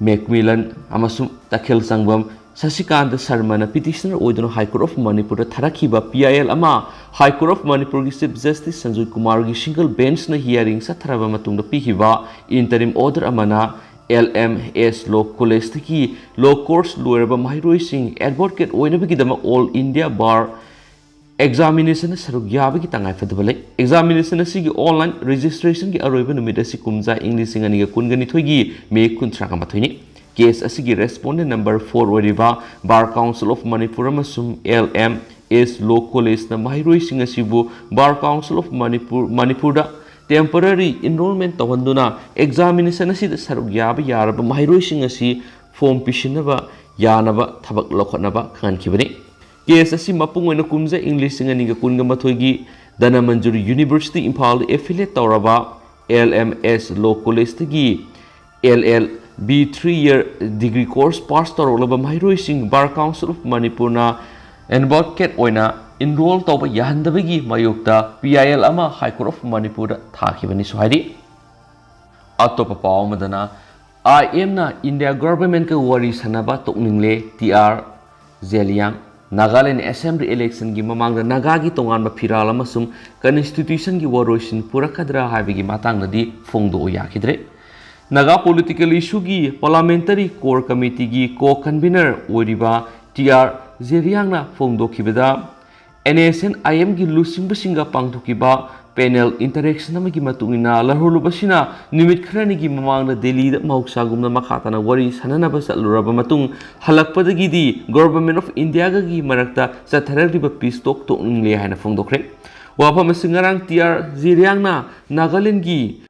ꯃꯦꯛꯃꯤꯂꯟ ꯑꯃꯁꯨꯡ ꯇꯈꯦꯜ ꯁꯪꯕꯝ ꯁꯁꯤꯀꯥꯟꯇ ꯁꯔꯃꯅ ꯄꯤꯇꯤꯁꯅꯔ ꯑꯣꯏꯗꯨꯅ ꯍꯥꯏ ꯀꯣꯔꯠ ꯑꯣꯐ ꯃꯅꯤꯄꯨꯔꯗ ꯊꯥꯔꯛꯈꯤꯕ ꯄꯤ ꯑꯥꯏ ꯑꯦꯜ ꯑꯃ ꯍꯥꯏ ꯀꯣꯔꯠ ꯑꯣꯐ ꯃꯅꯤꯄꯨꯔꯒꯤ chief justice Sanjoy ꯀꯨꯃꯥꯔꯒꯤ single ꯕꯦꯟꯆꯅ hearing ꯆꯠꯊꯔꯕ ꯃꯇꯨꯡꯗ ꯄꯤꯈꯤꯕ ꯏꯟꯇꯔꯤꯝ ꯑꯣꯔꯗꯔ ꯑꯃꯅ ꯑꯦꯜ ꯑꯦꯝ ꯑꯦꯁ ꯂꯣ ꯀꯣꯂꯦꯖꯇꯒꯤ ꯂꯣ ꯀꯣꯔꯁ ꯂꯣꯏꯔꯕ ꯃꯍꯩꯔꯣꯏꯁꯤꯡ ꯑꯦꯗꯚꯣꯀꯦꯠ ꯑꯣꯏꯅꯕꯒꯤꯗꯃꯛ ꯑꯣꯜ ꯏꯟꯗꯤꯌꯥ ꯕꯥꯔ ꯑꯦꯛꯖꯥꯃꯤꯅꯦꯁꯟꯗ ꯁꯔꯨꯛ ꯌꯥꯕꯒꯤ ꯇꯉꯥꯏꯐꯗꯕ ꯂꯩ꯫ ꯑꯦꯛꯖꯥꯃꯤꯅꯦꯁꯟ ꯑꯁꯤꯒꯤ ꯑꯣꯟꯂꯥꯏꯟ ꯔꯦꯖꯤꯁꯇ꯭ꯔꯦꯁꯟꯒꯤ ꯑꯔꯣꯏꯕ ꯅꯨꯃꯤꯠ ꯑꯁꯤ ꯀꯨꯝꯖꯥ ꯏꯪ ꯂꯤꯁꯤꯡ ꯑꯅꯤꯒ ꯀꯨꯟꯒ ꯅꯤꯊꯣꯏꯒꯤ ꯃꯦ ꯀꯨꯟꯊ꯭ꯔꯥꯒ ꯃꯥꯊꯣꯏꯅꯤ꯫ ꯀꯦꯁ ꯑꯁꯤꯒꯤ ꯔꯦꯁꯄꯣꯟꯗꯦꯟ ꯅꯝꯕꯔ ꯐꯣꯔ ꯑꯣꯏꯔꯤꯕ ꯕꯥꯔ ꯀꯥꯎꯟꯁꯤꯜ ꯑꯣꯐ ꯃꯅꯤꯄꯨꯔ ꯑꯃꯁꯨꯡ ꯑꯦꯜ ꯑꯦꯝ ꯑꯦꯁ ꯂꯣ ꯀꯣꯂꯦꯖꯅ ꯃꯍꯩꯔꯣꯏꯁꯤꯡ ꯑꯁꯤꯕꯨ ꯕꯥꯔ ꯀꯥꯎꯟꯁꯤꯜ ꯑꯣꯐ ꯃꯅꯤꯄꯨꯔ, ꯃꯅꯤꯄꯨꯔꯗ ꯇꯦꯝꯄꯔꯔꯤ ꯏꯟꯔꯣꯜꯃꯦꯟ ꯇꯧꯍꯟꯗꯨꯅ ꯑꯦꯛꯖꯥꯃꯤꯅꯦꯁꯟ ꯑꯁꯤꯗ ꯁꯔꯨꯛ ꯌꯥꯕ ꯌꯥꯔꯕ ꯃꯍꯩꯔꯣꯏꯁꯤꯡ ꯑꯁꯤ ꯐꯣꯝ ꯄꯤꯁꯤꯟꯅꯕ ꯌꯥꯅꯕ ꯊꯕꯛ ꯂꯧꯈꯠꯅꯕ ꯈꯪꯍꯟꯈꯤꯕꯅꯤ꯫ ꯀꯦꯁ ꯑꯁꯤ ꯃꯄꯨꯡ ꯑꯣꯏꯅ ꯀꯨꯝꯖꯥ ꯏꯪ ꯂꯤꯁꯤꯡ ꯑꯅꯤꯒ ꯀꯨꯟꯒ ꯃꯥꯊꯣꯏꯒꯤ ꯙꯅꯃꯟꯖꯨꯔꯤ ꯌꯨꯅꯤꯚꯔꯁꯤꯇꯤ ꯏꯝꯐꯥꯜꯗ ꯑꯦꯐꯤꯂꯤꯌꯦꯠ ꯇꯧꯔꯕ L M S Law Collegeꯇꯒꯤ L L B three year degree course pass ꯇꯧꯔꯛꯂꯕ ꯃꯍꯩꯔꯣꯏꯁꯤꯡ Bar Council of ꯃꯅꯤꯄꯨꯔꯅ advocate ꯑꯣꯏꯅ enroll ꯇꯧꯕ ꯌꯥꯍꯟꯗꯕꯒꯤ ꯃꯥꯌꯣꯛꯇ P I L ꯑꯃ High Court of ꯃꯅꯤꯄꯨꯔꯗ ꯊꯥꯈꯤꯕꯅꯤꯁꯨ ꯍꯥꯏꯔꯤ꯫ ꯑꯇꯣꯞꯄ ꯄꯥꯎ ꯑꯃꯗꯅ, I M ꯅ India governmentꯀ ꯋꯥꯔꯤ ꯁꯥꯟꯅꯕ ꯇꯣꯛꯅꯤꯡꯂꯦ, T R Zeliang. Nagaland assembly ꯏꯂꯦꯛꯁꯟꯒꯤ ꯃꯃꯥꯡꯗ ꯅꯥꯒꯥꯒꯤ ꯇꯣꯉꯥꯟꯕ ꯐꯤꯔꯥꯜ ꯑꯃꯁꯨꯡ ꯀꯟꯁꯇꯤꯇ꯭ꯌꯨꯁꯟꯒꯤ ꯋꯥꯔꯣꯏꯁꯤꯟ ꯄꯨꯔꯛꯀꯗ꯭ꯔꯥ ꯍꯥꯏꯕꯒꯤ ꯃꯇꯥꯡꯗꯗꯤ ꯐꯣꯡꯗꯣꯛꯎ ꯌꯥꯈꯤꯗ꯭ꯔꯦ꯫ ꯅꯥꯒꯥ ꯄꯣꯂꯤꯇꯤꯀꯦꯜ ꯏꯁꯨꯒꯤ ꯄꯥꯔꯂꯥꯃꯦꯟꯇꯔꯤ ꯀꯣꯔ ꯀꯃꯤꯇꯤꯒꯤ ꯀꯣ ꯀꯟꯚꯤꯅꯔ ꯑꯣꯏꯔꯤꯕ T R ꯖꯦꯔꯤꯌꯥꯡꯅ ꯐꯣꯡꯗꯣꯛꯈꯤꯕꯗ, N S N I Mꯒꯤ ꯂꯨꯆꯤꯡꯕꯁꯤꯡꯒ ꯄꯥꯡꯊꯣꯛꯈꯤꯕ ꯄꯦꯅꯦꯜ ꯏꯟꯇꯔꯦꯛꯁꯟ ꯑꯃꯒꯤ ꯃꯇꯨꯡ ꯏꯟꯅ, ꯂꯥꯜꯍꯧꯔꯨꯕꯁꯤꯅ ꯅꯨꯃꯤꯠ ꯈꯔꯅꯤꯒꯤ ꯃꯃꯥꯡꯗ ꯗꯦꯜꯂꯤꯗ ꯃꯍꯧꯁꯥꯒꯨꯝꯅ ꯃꯈꯥ ꯇꯥꯅ ꯋꯥꯔꯤ ꯁꯥꯟꯅꯅꯕ ꯆꯠꯂꯨꯔꯕ ꯃꯇꯨꯡ, ꯍꯜꯂꯛꯄꯗꯒꯤꯗꯤ Government of Indiaꯒꯒꯤ ꯃꯔꯛꯇ ꯆꯠꯊꯔꯛꯂꯤꯕ ꯄꯤꯁ ꯇꯣꯛ ꯇꯣꯛꯅꯤꯡꯂꯦ ꯍꯥꯏꯅ ꯐꯣꯡꯗꯣꯛꯈ꯭ꯔꯦ꯫ ꯋꯥꯐꯝ ꯑꯁꯤ ꯉꯔꯥꯡ T R ꯖꯦꯔꯤꯌꯥꯡꯅ ꯅꯥꯒꯥꯂꯦꯟꯒꯤ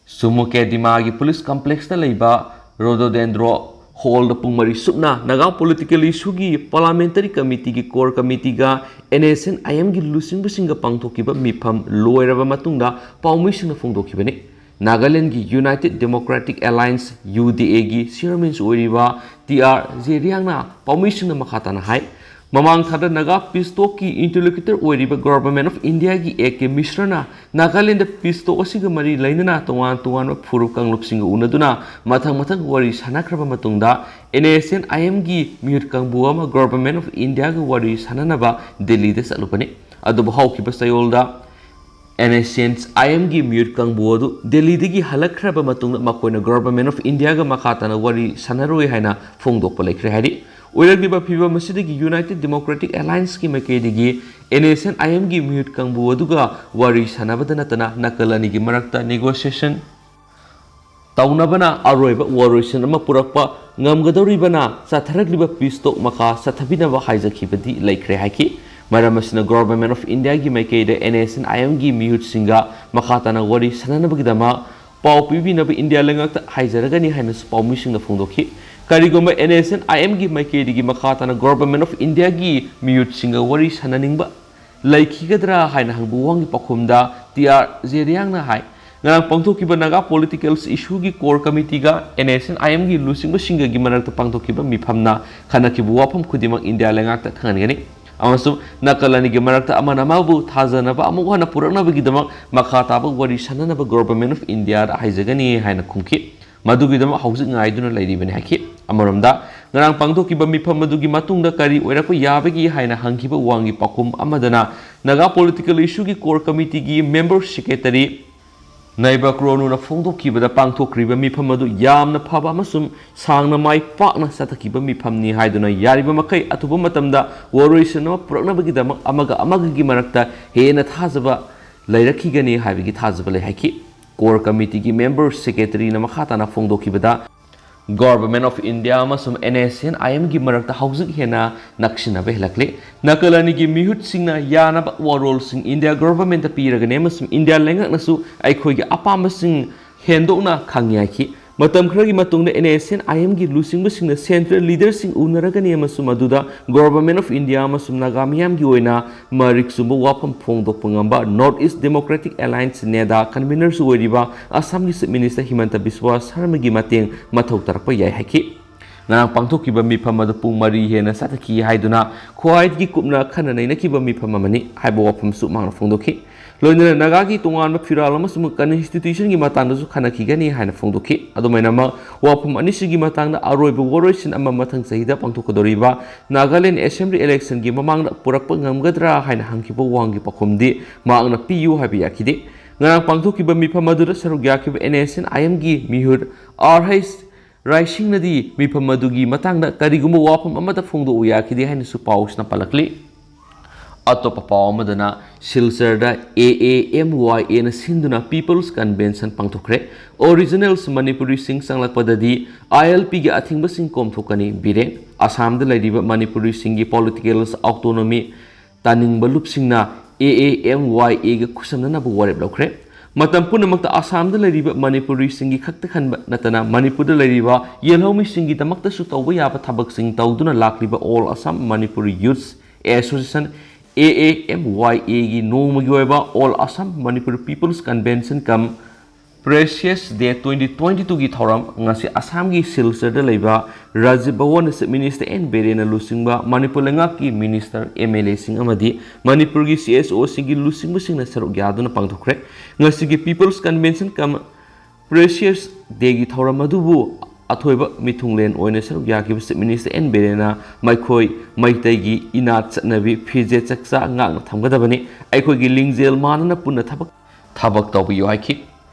ꯁꯨꯃꯨꯀꯦꯗꯤꯃꯥꯒꯤ ꯄꯨꯂꯤꯁ ꯀꯝꯄ꯭ꯂꯦꯛꯁꯇ ꯂꯩꯕ ꯔꯣꯗꯣꯗꯦꯟꯗ꯭ꯔꯣ ꯍꯣꯜꯗ ꯄꯨꯡ ꯃꯔꯤ ꯁꯨꯞꯅ ꯅꯥꯒꯥ ꯄꯣꯂꯤꯇꯤꯀꯦꯜ ꯏꯁꯨꯒꯤ ꯄꯥꯔꯂꯥꯃꯦꯟꯇꯔꯤ ꯀꯃꯤꯇꯤꯒꯤ ꯀꯣꯔ ꯀꯃꯤꯇꯤꯒ N S N I Mꯒꯤ ꯂꯨꯆꯤꯡꯕꯁꯤꯡꯒ ꯄꯥꯡꯊꯣꯛꯈꯤꯕ ꯃꯤꯐꯝ ꯂꯣꯏꯔꯕ ꯃꯇꯨꯡꯗ ꯄꯥꯎꯃꯤꯁꯤꯡꯅ ꯐꯣꯡꯗꯣꯛꯈꯤꯕꯅꯤ꯫ ꯅꯥꯒꯥꯂꯦꯟꯒꯤ United Democratic Alliance, U D Aꯒꯤ ꯆꯤꯌꯔꯃꯦꯟꯁꯨ ꯑꯣꯏꯔꯤꯕ T R ꯖꯦꯔꯤꯌꯥꯡꯅ ꯄꯥꯎꯃꯤꯁꯤꯡꯅ ꯃꯈꯥ ꯇꯥꯅ ꯍꯥꯏ, ꯃꯃꯥꯡ ꯊꯥꯗ ꯅꯥꯒꯥ ꯄꯤꯁ ꯇꯣꯛꯀꯤ ꯏꯟꯇꯔꯂꯣꯀ꯭ꯌꯨꯇꯔ ꯑꯣꯏꯔꯤꯕ Government of Indiaꯒꯤ A K ꯃꯤꯁ꯭ꯔꯅ ꯅꯥꯒꯥꯂꯦꯟꯗ ꯄꯤꯁ ꯇꯣꯛ ꯑꯁꯤꯒ ꯃꯔꯤ ꯂꯩꯅꯅ ꯇꯣꯉꯥꯟ ꯇꯣꯉꯥꯟꯕ ꯐꯨꯔꯨꯞ ꯀꯥꯡꯂꯨꯞꯁꯤꯡꯒ ꯎꯅꯗꯨꯅ ꯃꯊꯪ ꯃꯊꯪ ꯋꯥꯔꯤ ꯁꯥꯟꯅꯈ꯭ꯔꯕ ꯃꯇꯨꯡꯗ N S N I Mꯒꯤ ꯃꯤꯍꯨꯠ ꯀꯥꯡꯕꯨ ꯑꯃ Government of Indiaꯒ ꯋꯥꯔꯤ ꯁꯥꯟꯅꯅꯕ ꯗꯦꯜꯂꯤꯗ ꯆꯠꯂꯨꯕꯅꯤ꯫ ꯑꯗꯨꯕꯨ ꯍꯧꯈꯤꯕ ꯆꯌꯣꯜꯗ N S N I Mꯒꯤ ꯃꯤꯍꯨꯠ ꯀꯥꯡꯕꯨ ꯑꯗꯨ ꯗꯦꯜꯂꯤꯗꯒꯤ ꯍꯜꯂꯛꯈ꯭ꯔꯕ ꯃꯇꯨꯡꯗ ꯃꯈꯣꯏꯅ Government of Indiaꯒ ꯃꯈꯥ ꯇꯥꯅ ꯋꯥꯔꯤ ꯁꯥꯟꯅꯔꯣꯏ ꯍꯥꯏꯅ ꯐꯣꯡꯗꯣꯛꯄ ꯂꯩꯈ꯭ꯔꯦ ꯍꯥꯏꯔꯤ꯫ ꯑꯣꯏꯔꯛꯂꯤꯕ ꯐꯤꯕꯝ ꯑꯁꯤꯗꯒꯤ United Democratic Allianceꯀꯤ ꯃꯥꯏꯀꯩꯗꯒꯤ N S N I Mꯒꯤ ꯃꯤꯍꯨꯠ ꯀꯥꯡꯕꯨ ꯑꯗꯨꯒ ꯋꯥꯔꯤ ꯁꯥꯟꯅꯕꯗ ꯅꯠꯇꯅ ꯅꯥꯀꯜ ꯑꯅꯤꯒꯤ ꯃꯔꯛꯇ negotiation ꯇꯧꯅꯕꯅ ꯑꯔꯣꯏꯕ ꯋꯥꯔꯣꯏꯁꯤꯟ ꯑꯃ ꯄꯨꯔꯛꯄ ꯉꯝꯒꯗꯧꯔꯤꯕꯅ ꯆꯠꯊꯔꯛꯂꯤꯕ ꯄꯤꯁ ꯇꯣꯛ ꯃꯈꯥ ꯆꯠꯊꯕꯤꯅꯕ ꯍꯥꯏꯖꯈꯤꯕꯗꯤ ꯂꯩꯈ꯭ꯔꯦ ꯍꯥꯏꯈꯤ꯫ ꯃꯔꯝ ꯑꯁꯤꯅ Government of Indiaꯒꯤ ꯃꯥꯏꯀꯩꯗ N S N I Mꯒꯤ ꯃꯤꯍꯨꯠꯁꯤꯡꯒ ꯃꯈꯥ ꯇꯥꯅ ꯋꯥꯔꯤ ꯁꯥꯟꯅꯅꯕꯒꯤꯗꯃꯛ ꯄꯥꯎ ꯄꯤꯕꯤꯅꯕ ꯏꯟꯗꯤꯌꯥ ꯂꯩꯉꯥꯛꯇ ꯍꯥꯏꯖꯔꯒꯅꯤ ꯍꯥꯏꯅꯁꯨ ꯄꯥꯎꯃꯤꯁꯤꯡꯅ ꯐꯣꯡꯗꯣꯛꯈꯤ꯫ ꯀꯔꯤꯒꯨꯝꯕ N S C N I M ꯒꯤ ꯃꯥꯏꯀꯩꯗꯒꯤ ꯃꯈꯥ ꯇꯥꯅ Government of India ꯒꯤ ꯃꯤꯍꯨꯠꯁꯤꯡꯒ ꯋꯥꯔꯤ ꯁꯥꯟꯅꯅꯤꯡꯕ ꯂꯩꯈꯤꯒꯗ꯭ꯔꯥ ꯍꯥꯏꯅ ꯍꯪꯕ ꯋꯥꯍꯪꯒꯤ ꯄꯥꯎꯈꯨꯝꯗ T R ꯖꯦꯔꯤꯌꯥꯡꯅ ꯍꯥꯏ, ꯉꯔꯥꯡ ꯄꯥꯡꯊꯣꯛꯈꯤꯕ ꯅꯥꯒꯥ ꯄꯣꯂꯤꯇꯤꯀꯦꯜ ꯏꯁꯨꯒꯤ ꯀꯣꯔ ꯀꯃꯤꯇꯤꯒ N S C N I M ꯒꯤ ꯂꯨꯆꯤꯡꯕꯁꯤꯡꯒꯒꯤ ꯃꯔꯛꯇ ꯄꯥꯡꯊꯣꯛꯈꯤꯕ ꯃꯤꯐꯝꯅ ꯈꯟꯅꯈꯤꯕ ꯋꯥꯐꯝ ꯈꯨꯗꯤꯡꯃꯛ ꯏꯟꯗꯤꯌꯥ ꯂꯩꯉꯥꯛꯇ ꯈꯪꯍꯟꯒꯅꯤ ꯑꯃꯁꯨꯡ ꯅꯥꯀꯜ ꯑꯅꯤꯒꯤ ꯃꯔꯛꯇ ꯑꯃꯅ ꯑꯃꯕꯨ ꯊꯥꯖꯅꯕ ꯑꯃꯨꯛ ꯍꯟꯅ ꯄꯨꯔꯛꯅꯕꯒꯤꯗꯃꯛ ꯃꯈꯥ ꯇꯥꯕ ꯋꯥꯔꯤ ꯁꯥꯟꯅꯅꯕ Government of India ꯗ ꯍꯥꯏꯖꯒꯅꯤ ꯍꯥꯏꯅ ꯈꯨꯝꯈꯤ꯫ ꯃꯗꯨꯒꯤꯗꯃꯛ ꯍꯧꯖꯤꯛ ꯉꯥꯏꯗꯨꯅ ꯂꯩꯔꯤꯕꯅꯤ ꯍꯥꯏꯈꯤ꯫ ꯑꯃꯔꯣꯝꯗ, ꯉꯔꯥꯡ ꯄꯥꯡꯊꯣꯛꯈꯤꯕ ꯃꯤꯐꯝ ꯑꯗꯨꯒꯤ ꯃꯇꯨꯡꯗ ꯀꯔꯤ ꯑꯣꯏꯔꯛꯄ ꯌꯥꯕꯒꯦ ꯍꯥꯏꯅ ꯍꯪꯈꯤꯕ ꯋꯥꯍꯪꯒꯤ ꯄꯥꯎꯈꯨꯝ ꯑꯃꯗꯅ ꯅꯥꯒꯥ ꯄꯣꯂꯤꯇꯤꯀꯦꯜ ꯏꯁꯨꯒꯤ ꯀꯣꯔ ꯀꯃꯤꯇꯤꯒꯤ ꯃꯦꯝꯕꯔ ꯁꯦꯀ꯭ꯔꯦꯇꯔꯤ ꯅꯥꯏꯕ ꯀ꯭ꯔꯣꯅꯨꯅ ꯐꯣꯡꯗꯣꯛꯈꯤꯕꯗ ꯄꯥꯡꯊꯣꯛꯈ꯭ꯔꯤꯕ ꯃꯤꯐꯝ ꯑꯗꯨ ꯌꯥꯝꯅ ꯐꯕ ꯑꯃꯁꯨꯡ ꯁꯥꯡꯅ ꯃꯥꯏ ꯄꯥꯛꯅ ꯆꯠꯊꯈꯤꯕ ꯃꯤꯐꯝꯅꯤ ꯍꯥꯏꯗꯨꯅ ꯌꯥꯔꯤꯕ ꯃꯈꯩ ꯑꯊꯨꯕ ꯃꯇꯝꯗ ꯋꯥꯔꯣꯏꯁꯤꯟ ꯑꯃ ꯄꯨꯔꯛꯅꯕꯒꯤꯗꯃꯛ ꯑꯃꯒ ꯑꯃꯒꯒꯤ ꯃꯔꯛꯇ ꯍꯦꯟꯅ ꯊꯥꯖꯕ ꯂꯩꯔꯛꯈꯤꯒꯅꯤ ꯍꯥꯏꯕꯒꯤ ꯊꯥꯖꯕ ꯂꯩ ꯍꯥꯏꯈꯤ꯫ ꯀꯣꯔ ꯀꯃꯤꯇꯤꯒꯤ ꯃꯦꯝꯕꯔ ꯁꯦꯀ꯭ꯔꯦꯇꯔꯤꯅ ꯃꯈꯥ ꯇꯥꯅ ꯐꯣꯡꯗꯣꯛꯈꯤꯕꯗ, Government of India ꯑꯃꯁꯨꯡ N S C N I M ꯒꯤ ꯃꯔꯛꯇ ꯍꯧꯖꯤꯛ ꯍꯦꯟꯅ ꯅꯛꯁꯤꯟꯅꯕ ꯍꯦꯜꯂꯛꯂꯤ꯫ ꯅꯥꯀꯜ ꯑꯅꯤꯒꯤ ꯃꯤꯍꯨꯠꯁꯤꯡꯅ ꯌꯥꯅꯕ ꯋꯥꯔꯣꯜꯁꯤꯡ ꯏꯟꯗꯤꯌꯥ ꯒꯣꯚꯔꯟꯃꯦꯟꯠꯇ ꯄꯤꯔꯒꯅꯤ ꯑꯃꯁꯨꯡ ꯏꯟꯗꯤꯌꯥ ꯂꯩꯉꯥꯛꯅꯁꯨ ꯑꯩꯈꯣꯏꯒꯤ ꯑꯄꯥꯝꯕꯁꯤꯡ ꯍꯦꯟꯗꯣꯛꯅ ꯈꯪꯉꯤ ꯍꯥꯏꯈꯤ꯫ ꯃꯇꯝ ꯈꯔꯒꯤ ꯃꯇꯨꯡꯗ N S C N I M ꯒꯤ ꯂꯨꯆꯤꯡꯕꯁꯤꯡꯅ ꯁꯦꯟꯇ꯭ꯔꯦꯜ ꯂꯤꯗꯔꯁꯤꯡ ꯎꯅꯔꯒꯅꯤ ꯑꯃꯁꯨꯡ ꯃꯗꯨꯗ Government of India ꯑꯃꯁꯨꯡ ꯅꯥꯒꯥ ꯃꯤꯌꯥꯝꯒꯤ ꯑꯣꯏꯅ ꯃꯔꯤꯛ ꯆꯨꯝꯕ ꯋꯥꯐꯝ ꯐꯣꯡꯗꯣꯛꯄ ꯉꯝꯕ North East Democratic Alliance ꯅꯦꯗꯥ ꯀꯟꯚꯤꯅꯔꯁꯨ ꯑꯣꯏꯔꯤꯕ ꯑꯁꯥꯝꯒꯤ ꯆꯤꯐ ꯃꯤꯅꯤꯁꯇꯔ ꯍꯤꯃꯟꯇ ꯕꯤꯁ꯭ꯋꯥ ꯁꯔꯃꯒꯤ ꯃꯇꯦꯡ ꯃꯊꯧ ꯇꯥꯔꯛꯄ ꯌꯥꯏ ꯍꯥꯏꯈꯤ꯫ ꯉꯔꯥꯡ ꯄꯥꯡꯊꯣꯛꯈꯤꯕ ꯃꯤꯐꯝ ꯑꯗꯨ ꯄꯨꯡ ꯃꯔꯤ ꯍꯦꯟꯅ ꯆꯠꯊꯈꯤ ꯍꯥꯏꯗꯨꯅ ꯈ꯭ꯋꯥꯏꯗꯒꯤ ꯀꯨꯞꯅ ꯈꯟꯅ ꯅꯩꯅꯈꯤꯕ ꯃꯤꯐꯝ ꯑꯃꯅꯤ ꯍꯥꯏꯕ ꯋꯥꯐꯝꯁꯨ ꯃꯍꯥꯛꯅ ꯐꯣꯡꯗꯣꯛꯈꯤ꯫ ꯂꯣꯏꯅꯅ ꯅꯥꯒꯥꯒꯤ ꯇꯣꯉꯥꯟꯕ ꯐꯤꯔꯥꯜ ꯑꯃꯁꯨꯡ ꯀꯟꯁꯇꯤꯇ꯭ꯌꯨꯁꯟꯒꯤ ꯃꯇꯥꯡꯗꯁꯨ ꯈꯟꯅꯈꯤꯒꯅꯤ ꯍꯥꯏꯅ ꯐꯣꯡꯗꯣꯛꯈꯤ꯫ ꯑꯗꯨꯃꯥꯏꯅꯃꯛ, ꯋꯥꯐꯝ ꯑꯅꯤꯁꯤꯒꯤ ꯃꯇꯥꯡꯗ ꯑꯔꯣꯏꯕ ꯋꯥꯔꯣꯏꯁꯤꯟ ꯑꯃ ꯃꯊꯪ ꯆꯍꯤꯗ ꯄꯥꯡꯊꯣꯛꯀꯗꯧꯔꯤꯕ ꯅꯥꯒꯥꯂꯦꯟ ꯑꯦꯁꯦꯝꯕ꯭ꯂꯤ ꯏꯂꯦꯛꯁꯟꯒꯤ ꯃꯃꯥꯡꯗ ꯄꯨꯔꯛꯄ ꯉꯝꯒꯗ꯭ꯔꯥ ꯍꯥꯏꯅ ꯍꯪꯈꯤꯕ ꯋꯥꯍꯪꯒꯤ ꯄꯥꯎꯈꯨꯝꯗꯤ ꯃꯍꯥꯛꯅ ꯄꯤꯌꯨ ꯍꯥꯏꯕ ꯌꯥꯈꯤꯗꯦ꯫ ꯉꯔꯥꯡ ꯄꯥꯡꯊꯣꯛꯈꯤꯕ ꯃꯤꯐꯝ ꯑꯗꯨꯗ ꯁꯔꯨꯛ ꯌꯥꯈꯤꯕ N S C N I M ꯒꯤ ꯃꯤꯍꯨꯠ R H ꯔꯥꯏꯁꯤꯡꯅꯗꯤ ꯃꯤꯐꯝ ꯑꯗꯨꯒꯤ ꯃꯇꯥꯡꯗ ꯀꯔꯤꯒꯨꯝꯕ ꯋꯥꯐꯝ ꯑꯃꯠꯇ ꯐꯣꯡꯗꯣꯛꯎ ꯌꯥꯈꯤꯗꯦ ꯍꯥꯏꯅꯁꯨ ꯄꯥꯎꯁꯤꯅ ꯄꯜꯂꯛꯂꯤ꯫ ꯑꯇꯣꯞꯄ ꯄꯥꯎ ꯑꯃꯗꯅ, ꯁꯤꯜꯆꯔꯗ A A M Y A ꯅ ꯁꯤꯟꯗꯨꯅ People's Convention ꯄꯥꯡꯊꯣꯛꯈ꯭ꯔꯦ꯫ Originals ꯃꯅꯤꯄꯨꯔꯤꯁꯤꯡ ꯆꯪꯂꯛꯄꯗꯗꯤ I L P ꯒꯤ ꯑꯊꯤꯡꯕꯁꯤꯡ ꯀꯣꯝꯊꯣꯛꯀꯅꯤ, ꯕꯤꯔꯦꯟ꯫ ꯑꯁꯥꯝꯗ ꯂꯩꯔꯤꯕ ꯃꯅꯤꯄꯨꯔꯤꯁꯤꯡꯒꯤ political autonomy ꯇꯥꯅꯤꯡꯕ ꯂꯨꯞꯁꯤꯡꯅ A A M Y A ꯒ ꯈꯨꯠꯁꯝꯅꯅꯕ ꯋꯥꯔꯦꯞ ꯂꯧꯈ꯭ꯔꯦ꯫ ꯃꯇꯝ ꯄꯨꯝꯅꯃꯛꯇ ꯑꯁꯥꯝꯗ ꯂꯩꯔꯤꯕ ꯃꯅꯤꯄꯨꯔꯤꯁꯤꯡꯒꯤ ꯈꯛꯇ ꯈꯟꯕ ꯅꯠꯇꯅ ꯃꯅꯤꯄꯨꯔꯗ ꯂꯩꯔꯤꯕ ꯌꯦꯜꯍꯧꯃꯤꯁꯤꯡꯒꯤꯗꯃꯛꯇꯁꯨ ꯇꯧꯕ ꯌꯥꯕ ꯊꯕꯛꯁꯤꯡ ꯇꯧꯗꯨꯅ ꯂꯥꯛꯂꯤꯕ All Assam Manipuri Youths Association, A A M Y A, ꯒꯤ ꯅꯣꯡꯃꯒꯤ ꯑꯣꯏꯕ All Assam Manipur People's Convention cum Precious Day twenty twenty-two ꯒꯤ ꯊꯧꯔꯝ ꯉꯁꯤ ꯑꯁꯥꯝꯒꯤ ꯁꯤꯜꯆꯔꯗ ꯂꯩꯕ ꯔꯥꯖꯤꯕ ꯚꯋꯟꯗ Chief Minister N ꯕꯤꯔꯦꯟꯅ ꯂꯨꯆꯤꯡꯕ ꯃꯅꯤꯄꯨꯔ ꯂꯩꯉꯥꯛꯀꯤ minister, M L A ꯁꯤꯡ ꯑꯃꯗꯤ ꯃꯅꯤꯄꯨꯔꯒꯤ C S O ꯁꯤꯡꯒꯤ ꯂꯨꯆꯤꯡꯕꯁꯤꯡꯅ ꯁꯔꯨꯛ ꯌꯥꯗꯨꯅ ꯄꯥꯡꯊꯣꯛꯈ꯭ꯔꯦ꯫ ꯉꯁꯤꯒꯤ People's Convention cum Precious Day ꯒꯤ ꯊꯧꯔꯝ ꯑꯗꯨꯕꯨ ꯑꯊꯣꯏꯕ ꯃꯤꯊꯨꯡꯂꯦꯟ ꯑꯣꯏꯅ ꯁꯔꯨꯛ ꯌꯥꯈꯤꯕ Chief Minister N ꯕꯤꯔꯦꯟꯅ ꯃꯈꯣꯏ ꯃꯩꯇꯩꯒꯤ ꯏꯅꯥꯠ ꯆꯠꯅꯕꯤ ꯐꯤꯖꯦꯠ ꯆꯛꯆꯥ ꯉꯥꯛꯅ ꯊꯝꯒꯗꯕꯅꯤ, ꯑꯩꯈꯣꯏꯒꯤ ꯂꯤꯡꯖꯦꯜ ꯃꯥꯟꯅꯅ ꯄꯨꯟꯅ ꯊꯕꯛ ꯊꯕꯛ ꯇꯧꯕꯤꯌꯨ ꯍꯥꯏꯈꯤ꯫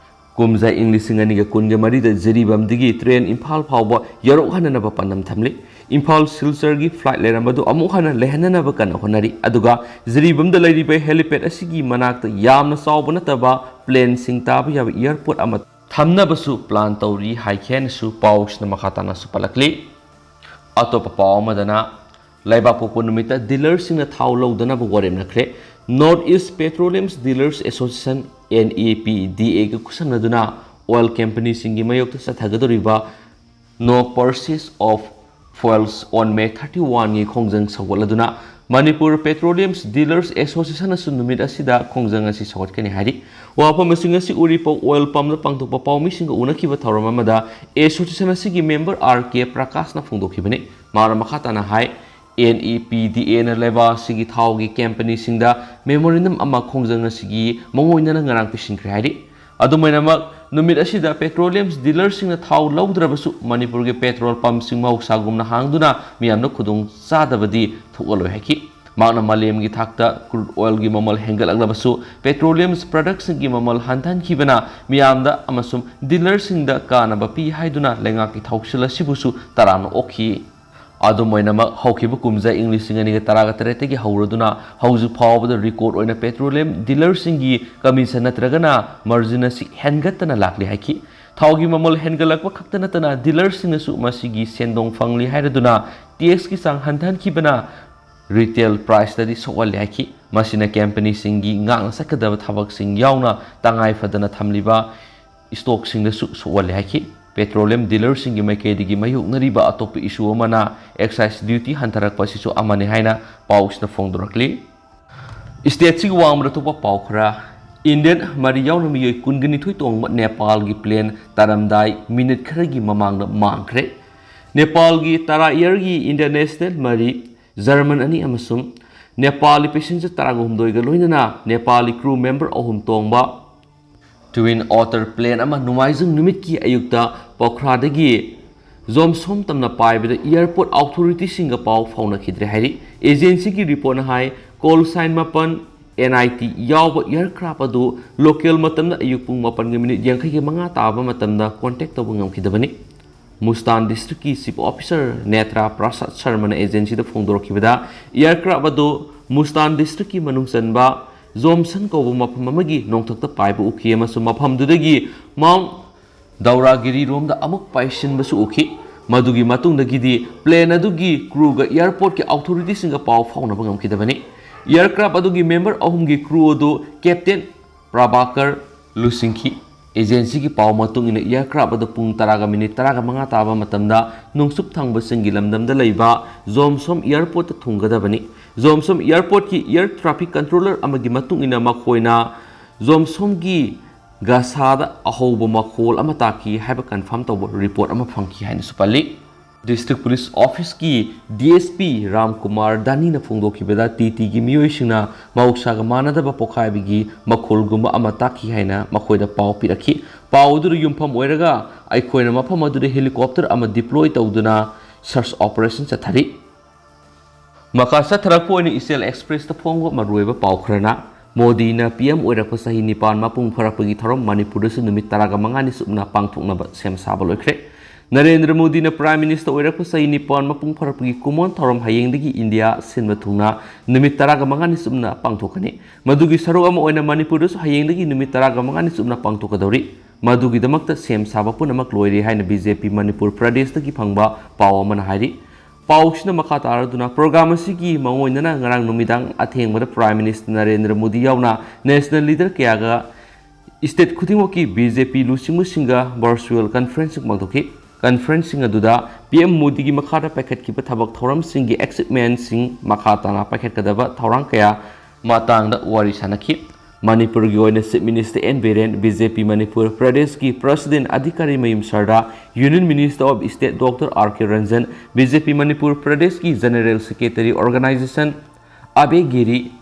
ꯀꯨꯝꯖꯥ ꯏꯪ ꯂꯤꯁꯤꯡ ꯑꯅꯤꯒ ꯀꯨꯟꯒ ꯃꯔꯤꯗ ꯖꯤꯔꯤꯕꯥꯝꯗꯒꯤ train ꯏꯝꯐꯥꯜ ꯐꯥꯎꯕ ꯌꯧꯔꯛꯍꯟꯅꯅꯕ ꯄꯥꯟꯗꯝ ꯊꯝꯂꯤ꯫ ꯏꯝꯐꯥꯜ ꯁꯤꯜꯆꯔꯒꯤ flight ꯂꯩꯔꯝꯕꯗꯨ ꯑꯃꯨꯛ ꯍꯟꯅ ꯂꯩꯍꯟꯅꯅꯕ ꯀꯟꯅ ꯍꯣꯠꯅꯔꯤ꯫ ꯑꯗꯨꯒ ꯖꯤꯔꯤꯕꯥꯝꯗ ꯂꯩꯔꯤꯕ helipad ꯑꯁꯤꯒꯤ ꯃꯅꯥꯛꯇ ꯌꯥꯝꯅ ꯆꯥꯎꯕ ꯅꯠꯇꯕ planeꯁꯤꯡ ꯇꯥꯕ ꯌꯥꯕ airport ꯑꯃ ꯊꯝꯅꯕꯁꯨ plan ꯇꯧꯔꯤ ꯍꯥꯏꯈꯤ ꯍꯥꯏꯅꯁꯨ ꯄꯥꯎꯁꯤꯅ ꯃꯈꯥ ꯇꯥꯅꯁꯨ ꯄꯜꯂꯛꯂꯤ꯫ ꯑꯇꯣꯞꯄ ꯄꯥꯎ ꯑꯃꯗꯅ, ꯂꯩꯕꯥꯛꯄꯣꯛꯄ ꯅꯨꯃꯤꯠꯇ dealerꯁꯤꯡꯅ ꯊꯥꯎ ꯂꯧꯗꯅꯕ ꯋꯥꯔꯦꯞꯅꯈ꯭ꯔꯦ꯫ North East Petroleum Dealers Association, N E P D A ꯒ ꯈꯨꯠꯁꯝꯅꯗꯨꯅ oil companyꯁꯤꯡꯒꯤ ꯃꯥꯌꯣꯛꯇ ꯆꯠꯊꯒꯗꯧꯔꯤꯕ No Purchase of Fuels on May thirty-one ꯒꯤ ꯈꯣꯡꯖꯪ ꯁꯧꯒꯠꯂꯗꯨꯅ ꯃꯅꯤꯄꯨꯔ Petroleum Dealers Associationꯅꯁꯨ ꯅꯨꯃꯤꯠ ꯑꯁꯤꯗ ꯈꯣꯡꯖꯪ ꯑꯁꯤ ꯁꯧꯒꯠꯀꯅꯤ ꯍꯥꯏꯔꯤ꯫ ꯋꯥꯐꯝ ꯑꯁꯤꯡ ꯑꯁꯤ ꯎꯔꯤꯄꯣꯛ oil pumpꯗ ꯄꯥꯡꯊꯣꯛꯄ ꯄꯥꯎꯃꯤꯁꯤꯡꯒ ꯎꯅꯈꯤꯕ ꯊꯧꯔꯝ ꯑꯃꯗ association ꯑꯁꯤꯒꯤ member R K ꯄ꯭ꯔꯀꯥꯁꯅ ꯐꯣꯡꯗꯣꯛꯈꯤꯕꯅꯤ꯫ ꯃꯍꯥꯛꯅ ꯃꯈꯥ ꯇꯥꯅ ꯍꯥꯏ, N E P D Aꯅ ꯂꯩꯕꯥꯛ ꯑꯁꯤꯒꯤ ꯊꯥꯎꯒꯤ companyꯁꯤꯡꯗ memorandum ꯑꯃ ꯈꯣꯡꯖꯪ ꯑꯁꯤꯒꯤ ꯃꯥꯡꯑꯣꯏꯅꯅ ꯉꯔꯥꯡ ꯄꯤꯁꯤꯟꯈ꯭ꯔꯦ ꯍꯥꯏꯔꯤ꯫ ꯑꯗꯨꯝ ꯑꯣꯏꯅꯃꯛ, ꯅꯨꯃꯤꯠ ꯑꯁꯤꯗ petroleum dealerꯁꯤꯡꯅ ꯊꯥꯎ ꯂꯧꯗ꯭ꯔꯕꯁꯨ ꯃꯅꯤꯄꯨꯔꯒꯤ petrol pumpꯁꯤꯡ ꯃꯍꯧꯁꯥꯒꯨꯝꯅ ꯍꯥꯡꯗꯨꯅ ꯃꯤꯌꯥꯝꯗ ꯈꯨꯗꯣꯡ ꯆꯥꯗꯕꯗꯤ ꯊꯣꯛꯍꯜꯂꯣꯏ ꯍꯥꯏꯈꯤ꯫ ꯃꯍꯥꯛꯅ ꯃꯥꯂꯦꯝꯒꯤ ꯊꯥꯛꯇ crude oilꯒꯤ ꯃꯃꯜ ꯍꯦꯟꯒꯠꯂꯛꯂꯕꯁꯨ petroleum productꯁꯤꯡꯒꯤ ꯃꯃꯜ ꯍꯟꯊꯍꯟꯈꯤꯕꯅ ꯃꯤꯌꯥꯝꯗ ꯑꯃꯁꯨꯡ dealerꯁꯤꯡꯗ ꯀꯥꯟꯅꯕ ꯄꯤ ꯍꯥꯏꯗꯨꯅ ꯂꯩꯉꯥꯛꯀꯤ ꯊꯧꯁꯤꯜ ꯑꯁꯤꯕꯨꯁꯨ ꯇꯔꯥꯝꯅ ꯑꯣꯛꯈꯤ꯫ ꯑꯗꯨꯝ ꯑꯣꯏꯅꯃꯛ, ꯍꯧꯈꯤꯕ ꯀꯨꯝꯖꯥ ꯏꯪ ꯂꯤꯁꯤꯡ ꯑꯅꯤꯒ ꯇꯔꯥꯒ ꯇꯔꯦꯠꯇꯒꯤ ꯍꯧꯔꯗꯨꯅ ꯍꯧꯖꯤꯛ ꯐꯥꯎꯕꯗ record ꯑꯣꯏꯅ petroleum dealerꯁꯤꯡꯒꯤ commission ꯅꯠꯇ꯭ꯔꯒꯅ margin ꯑꯁꯤ ꯍꯦꯟꯒꯠꯇꯅ ꯂꯥꯛꯂꯤ ꯍꯥꯏꯈꯤ꯫ ꯊꯥꯎꯒꯤ ꯃꯃꯜ ꯍꯦꯟꯒꯠꯂꯛꯄ ꯈꯛꯇ ꯅꯠꯇꯅ dealerꯁꯤꯡꯅꯁꯨ ꯃꯁꯤꯒꯤ ꯁꯦꯟꯗꯣꯡ ꯐꯪꯂꯤ ꯍꯥꯏꯔꯗꯨꯅ taxꯀꯤ ꯆꯥꯡ ꯍꯟꯊꯍꯟꯈꯤꯕꯅ ꯔꯤꯇꯦꯜ ꯄ꯭ꯔꯥꯏꯁꯇꯗꯤ ꯁꯣꯛꯍꯜꯂꯦ ꯍꯥꯏꯈꯤ꯫ ꯃꯁꯤꯅ ꯀꯝꯄꯅꯤꯁꯤꯡꯒꯤ ꯉꯥꯛꯅ ꯆꯠꯀꯗꯕ ꯊꯕꯛꯁꯤꯡ ꯌꯥꯎꯅ ꯇꯉꯥꯏ ꯐꯗꯅ ꯊꯝꯂꯤꯕ ꯏꯁꯇꯣꯛꯁꯤꯡꯗꯁꯨ ꯁꯣꯛꯍꯜꯂꯦ ꯍꯥꯏꯈꯤ꯫ ꯄꯦꯇ꯭ꯔꯣꯂꯤꯌꯝ ꯗꯤꯂꯔꯁꯤꯡꯒꯤ ꯃꯥꯏꯀꯩꯗꯒꯤ ꯃꯥꯌꯣꯛꯅꯔꯤꯕ ꯑꯇꯣꯞꯄ ꯏꯁꯨ ꯑꯃꯅ ꯑꯦꯛꯁꯥꯏꯁ ꯗ꯭ꯌꯨꯇꯤ ꯍꯟꯊꯔꯛꯄ ꯑꯁꯤꯁꯨ ꯑꯃꯅꯤ ꯍꯥꯏꯅ ꯄꯥꯎꯁꯤꯅ ꯐꯣꯡꯗꯣꯔꯛꯂꯤ꯫ ꯁ꯭ꯇꯦꯠꯁꯤꯒꯤ ꯋꯥꯡꯃꯗ ꯊꯣꯛꯄ ꯄꯥꯎ ꯈꯔ꯫ ꯏꯟꯗꯤꯌꯟ ꯃꯔꯤ ꯌꯥꯎꯅ ꯃꯤꯑꯣꯏ ꯀꯨꯟꯒ ꯅꯤꯊꯣꯏ ꯇꯣꯡꯕ ꯅꯦꯄꯥꯜꯒꯤ ꯄ꯭ꯂꯦꯟ ꯇꯥꯔꯝꯗꯥꯏ ꯃꯤꯅꯤꯠ ꯈꯔꯒꯤ ꯃꯃꯥꯡꯗ ꯃꯥꯡꯈ꯭ꯔꯦ꯫ ꯅꯦꯄꯥꯜꯒꯤ ꯇꯔꯥ ꯏꯌꯔꯒꯤ ꯏꯟꯇꯔꯅꯦꯁꯅꯦꯜ ꯃꯔꯤ ꯖꯔꯃꯟ ꯑꯅꯤ ꯑꯃꯁꯨꯡ ꯅꯦꯄꯥꯂꯤ ꯄꯦꯁꯦꯟꯖꯔ ꯇꯔꯥꯒ ꯍꯨꯝꯗꯣꯏꯒ ꯂꯣꯏꯅꯅ ꯅꯦꯄꯥꯂꯤ ꯀ꯭ꯔꯨ ꯃꯦꯝꯕꯔ ꯑꯍꯨꯝ ꯇꯣꯡꯕ ꯇ꯭ꯋꯤꯟ ꯑꯣꯇꯔ ꯄ꯭ꯂꯦꯟ ꯑꯃ ꯅꯣꯡꯃꯥꯏꯖꯤꯡ ꯅꯨꯃꯤꯠꯀꯤ ꯑꯌꯨꯛꯇ ꯄꯣꯈ꯭ꯔꯥꯗꯒꯤ ꯖꯣꯝꯁꯣꯝ ꯇꯝꯅ ꯄꯥꯏꯕꯗ ꯑꯦꯌꯔꯄꯣꯔꯠ ꯑꯣꯊꯣꯔꯤꯇꯤꯁꯤꯡꯒ ꯄꯥꯎ ꯐꯥꯎꯅꯈꯤꯗ꯭ꯔꯦ ꯍꯥꯏꯔꯤ꯫ ꯑꯦꯖꯦꯟꯁꯤꯒꯤ ꯔꯤꯄꯣꯔꯠꯅ ꯍꯥꯏ, ꯀꯣꯜ ꯁꯥꯏꯟ ꯃꯥꯄꯟ ꯑꯦꯟ ꯑꯥꯏ ꯇꯤ ꯌꯥꯎꯕ ꯑꯦꯌꯔꯀ꯭ꯔꯥꯐ ꯑꯗꯨ ꯂꯣꯀꯦꯜ ꯃꯇꯝꯗ ꯑꯌꯨꯛ ꯄꯨꯡ ꯃꯥꯄꯟꯒ ꯃꯤꯅꯤꯠ ꯌꯥꯡꯈꯩꯒ ꯃꯉꯥ ꯇꯥꯕ ꯃꯇꯝꯗ ꯀꯣꯟꯇꯦꯛ ꯇꯧꯕ ꯉꯝꯈꯤꯗꯕꯅꯤ꯫ ꯃꯨꯁꯇꯥꯟ ꯗꯤꯁꯇ꯭ꯔꯤꯛꯀꯤ ꯆꯤꯐ ꯑꯣꯐꯤꯁꯥꯔ ꯅꯦꯇ꯭ꯔꯥ ꯄ꯭ꯔꯁꯥꯗ ꯁꯔꯃꯅ ꯑꯦꯖꯦꯟꯁꯤꯗ ꯐꯣꯡꯗꯣꯔꯛꯈꯤꯕꯗ, ꯑꯦꯌꯔꯀ꯭ꯔꯥꯐ ꯑꯗꯨ ꯃꯨꯁꯇꯥꯟ ꯗꯤꯁꯇ꯭ꯔꯤꯛꯀꯤ ꯃꯅꯨꯡ ꯆꯟꯕ ꯖꯣꯝꯁꯟ ꯀꯧꯕ ꯃꯐꯝ ꯑꯃꯒꯤ ꯅꯣꯡꯊꯛꯇ ꯄꯥꯏꯕ ꯎꯈꯤ ꯑꯃꯁꯨꯡ ꯃꯐꯝꯗꯨꯗꯒꯤ ꯃꯥꯎꯟꯠ ꯗꯧꯔꯥꯒꯤꯔꯤꯔꯣꯝꯗ ꯑꯃꯨꯛ ꯄꯥꯏꯁꯤꯟꯕꯁꯨ ꯎꯈꯤ꯫ ꯃꯗꯨꯒꯤ ꯃꯇꯨꯡꯗꯒꯤꯗꯤ ꯄ꯭ꯂꯦꯟ ꯑꯗꯨꯒꯤ ꯀ꯭ꯔꯨꯒ ꯑꯦꯌꯔꯄꯣꯔꯠꯀꯤ ꯑꯣꯊꯣꯔꯤꯇꯤꯁꯤꯡꯒ ꯄꯥꯎ ꯐꯥꯎꯅꯕ ꯉꯝꯈꯤꯗꯕꯅꯤ꯫ ꯑꯦꯌꯔꯀ꯭ꯔꯥꯐ ꯑꯗꯨꯒꯤ ꯃꯦꯝꯕꯔ ꯑꯍꯨꯝꯒꯤ ꯀ꯭ꯔꯨ ꯑꯗꯨ ꯀꯦꯞꯇꯦꯟ ꯄ꯭ꯔꯚꯥꯀꯔ ꯂꯨꯆꯤꯡꯈꯤ꯫ ꯑꯦꯖꯦꯟꯁꯤꯒꯤ ꯄꯥꯎ ꯃꯇꯨꯡ ꯏꯟꯅ, ꯑꯦꯌꯔꯀ꯭ꯔꯥꯐ ꯑꯗꯨ ꯄꯨꯡ ꯇꯔꯥꯒ ꯃꯤꯅꯤꯠ ꯇꯔꯥꯒ ꯃꯉꯥ ꯇꯥꯕ ꯃꯇꯝꯗ ꯅꯣꯡꯆꯨꯞ ꯊꯪꯕꯁꯤꯡꯒꯤ ꯂꯝꯗꯝꯗ ꯂꯩꯕ ꯖꯣꯝꯁꯣꯝ ꯑꯦꯌꯔꯄꯣꯔꯠꯇ ꯊꯨꯡꯒꯗꯕꯅꯤ꯫ ꯖꯣꯝꯁꯣꯝ ꯑꯦꯌꯔꯄꯣꯔꯠꯀꯤ ꯑꯦꯌꯔ ꯇ꯭ꯔꯥꯐꯤꯛ ꯀꯟꯇ꯭ꯔꯣꯂꯔ ꯑꯃꯒꯤ ꯃꯇꯨꯡ ꯏꯟꯅ, ꯃꯈꯣꯏꯅ ꯖꯣꯝꯁꯣꯝꯒꯤ ꯒꯁꯥꯗ ꯑꯍꯧꯕ ꯃꯈꯣꯜ ꯑꯃ ꯇꯥꯈꯤ ꯍꯥꯏꯕ ꯀꯟꯐꯥꯔꯝ ꯇꯧꯕ ꯔꯤꯄꯣꯔꯠ ꯑꯃ ꯐꯪꯈꯤ ꯍꯥꯏꯅꯁꯨ ꯄꯜꯂꯤ꯫ ꯗꯤꯁꯇ꯭ꯔꯤꯛ ꯄꯨꯂꯤꯁ ꯑꯣꯐꯤꯁꯀꯤ D S P Ram Kumar ꯗꯥꯅꯤꯅ ꯐꯣꯡꯗꯣꯛꯈꯤꯕꯗ, ꯇꯤ ꯇꯤꯒꯤ ꯃꯤꯑꯣꯏꯁꯤꯡꯅ ꯃꯍꯧꯁꯥꯒ ꯃꯥꯟꯅꯗꯕ ꯄꯣꯈꯥꯏꯕꯒꯤ ꯃꯈꯣꯜꯒꯨꯝꯕ ꯑꯃ ꯇꯥꯈꯤ ꯍꯥꯏꯅ ꯃꯈꯣꯏꯗ ꯄꯥꯎ ꯄꯤꯔꯛꯈꯤ꯫ ꯄꯥꯎ ꯑꯗꯨꯗ ꯌꯨꯝꯐꯝ ꯑꯣꯏꯔꯒ ꯑꯩꯈꯣꯏꯅ ꯃꯐꯝ ꯑꯗꯨꯗ ꯍꯦꯂꯤꯀꯣꯞꯇꯔ ꯑꯃ ꯗꯤꯄ꯭ꯂꯣꯏ ꯇꯧꯗꯨꯅ ꯁꯔꯆ ꯑꯣꯄꯔꯦꯁꯟ ꯆꯠꯊꯔꯤ꯫ ꯃꯈꯥ ꯆꯠꯊꯔꯛꯄ ꯑꯣꯏꯅ ꯏꯆꯦꯜ ꯑꯦꯛꯁꯄ꯭ꯔꯦꯁꯇ ꯐꯣꯡꯕ ꯃꯔꯨꯑꯣꯏꯕ ꯄꯥꯎ ꯈꯔꯅ, ꯃꯣꯗꯤꯅ ꯄꯤ ꯑꯦꯝ ꯑꯣꯏꯔꯛꯄ ꯆꯍꯤ ꯅꯤꯄꯥꯟ ꯃꯄꯨꯡ ꯐꯥꯔꯛꯄꯒꯤ ꯊꯧꯔꯝ ꯃꯅꯤꯄꯨꯔꯗꯁꯨ ꯅꯨꯃꯤꯠ ꯇꯔꯥꯒ ꯃꯉꯥꯅꯤ ꯆꯨꯞꯅ ꯄꯥꯡꯊꯣꯛꯅꯕ ꯁꯦꯝ ꯁꯥꯕ ꯂꯣꯏꯈ꯭ꯔꯦ꯫ ꯅꯔꯦꯟꯗ꯭ꯔ ꯃꯣꯗꯤꯅ ꯄ꯭ꯔꯥꯏꯝ ꯃꯤꯅꯤꯁꯇꯔ ꯑꯣꯏꯔꯛꯄ ꯆꯍꯤ ꯅꯤꯄꯥꯟ ꯃꯄꯨꯡ ꯐꯥꯔꯛꯄꯒꯤ ꯀꯨꯃꯣꯟ ꯊꯧꯔꯝ ꯍꯌꯦꯡꯗꯒꯤ ꯏꯟꯗꯤꯌꯥ ꯁꯤꯟꯕ ꯊꯨꯡꯅ ꯅꯨꯃꯤꯠ ꯇꯔꯥꯒ ꯃꯉꯥꯅꯤ ꯆꯨꯞꯅ ꯄꯥꯡꯊꯣꯛꯀꯅꯤ꯫ ꯃꯗꯨꯒꯤ ꯁꯔꯨꯛ ꯑꯃ ꯑꯣꯏꯅ ꯃꯅꯤꯄꯨꯔꯗꯁꯨ ꯍꯌꯦꯡꯗꯒꯤ ꯅꯨꯃꯤꯠ ꯇꯔꯥꯒ ꯃꯉꯥꯅꯤ ꯆꯨꯞꯅ ꯄꯥꯡꯊꯣꯛꯀꯗꯧꯔꯤ꯫ ꯃꯗꯨꯒꯤꯗꯃꯛꯇ ꯁꯦꯝ ꯁꯥꯕ ꯄꯨꯝꯅꯃꯛ ꯂꯣꯏꯔꯦ ꯍꯥꯏꯅ ꯕꯤ ꯖꯦ ꯄꯤ ꯃꯅꯤꯄꯨꯔ ꯄ꯭ꯔꯗꯦꯁꯇꯒꯤ ꯐꯪꯕ ꯄꯥꯎ ꯑꯃꯅ ꯍꯥꯏꯔꯤ꯫ ꯄꯥꯎꯁꯤꯅ ꯃꯈꯥ ꯇꯥꯔꯗꯨꯅ, ꯄ꯭ꯔꯣꯒ꯭ꯔꯥꯝ ꯑꯁꯤꯒꯤ ꯃꯥꯡꯑꯣꯏꯅꯅ ꯉꯔꯥꯡ ꯅꯨꯃꯤꯗꯥꯡ ꯑꯊꯦꯡꯕꯗ Prime Minister ꯅꯔꯦꯟꯗ꯭ꯔ ꯃꯣꯗꯤ ꯌꯥꯎꯅ national leader ꯀꯌꯥꯒ state ꯈꯨꯗꯤꯡꯃꯛꯀꯤ B J P ꯂꯨꯆꯤꯡꯕꯁꯤꯡꯒ virtual conferencing ꯄꯥꯡꯊꯣꯛꯈꯤ꯫ Conferencing ꯑꯗꯨꯗ P M ꯃꯣꯗꯤꯒꯤ ꯃꯈꯥꯗ ꯄꯥꯏꯈꯠꯈꯤꯕ ꯊꯕꯛ ꯊꯧꯔꯝꯁꯤꯡꯒꯤ achievementꯁꯤꯡ, ꯃꯈꯥ ꯇꯥꯅ ꯄꯥꯏꯈꯠꯀꯗꯕ ꯊꯧꯔꯥꯡ ꯀꯌꯥ ꯃꯇꯥꯡꯗ ꯋꯥꯔꯤ ꯁꯥꯅꯈꯤ꯫ ꯃꯅꯤꯄꯨꯔꯒꯤ ꯑꯣꯏꯅ Chief Minister N Biren, B J P Manipur ꯄ꯭ꯔꯗꯦꯁꯀꯤ President ꯑꯙꯤꯀꯥꯔꯤ ꯃꯌꯨꯝ ꯁꯔꯗꯥ, Union Minister of State Doctor R K Ranjan, B J P Manipur ꯄ꯭ꯔꯗꯦꯁꯀꯤ General Secretary Organization ꯑꯕꯦ ꯒꯤꯔꯤ,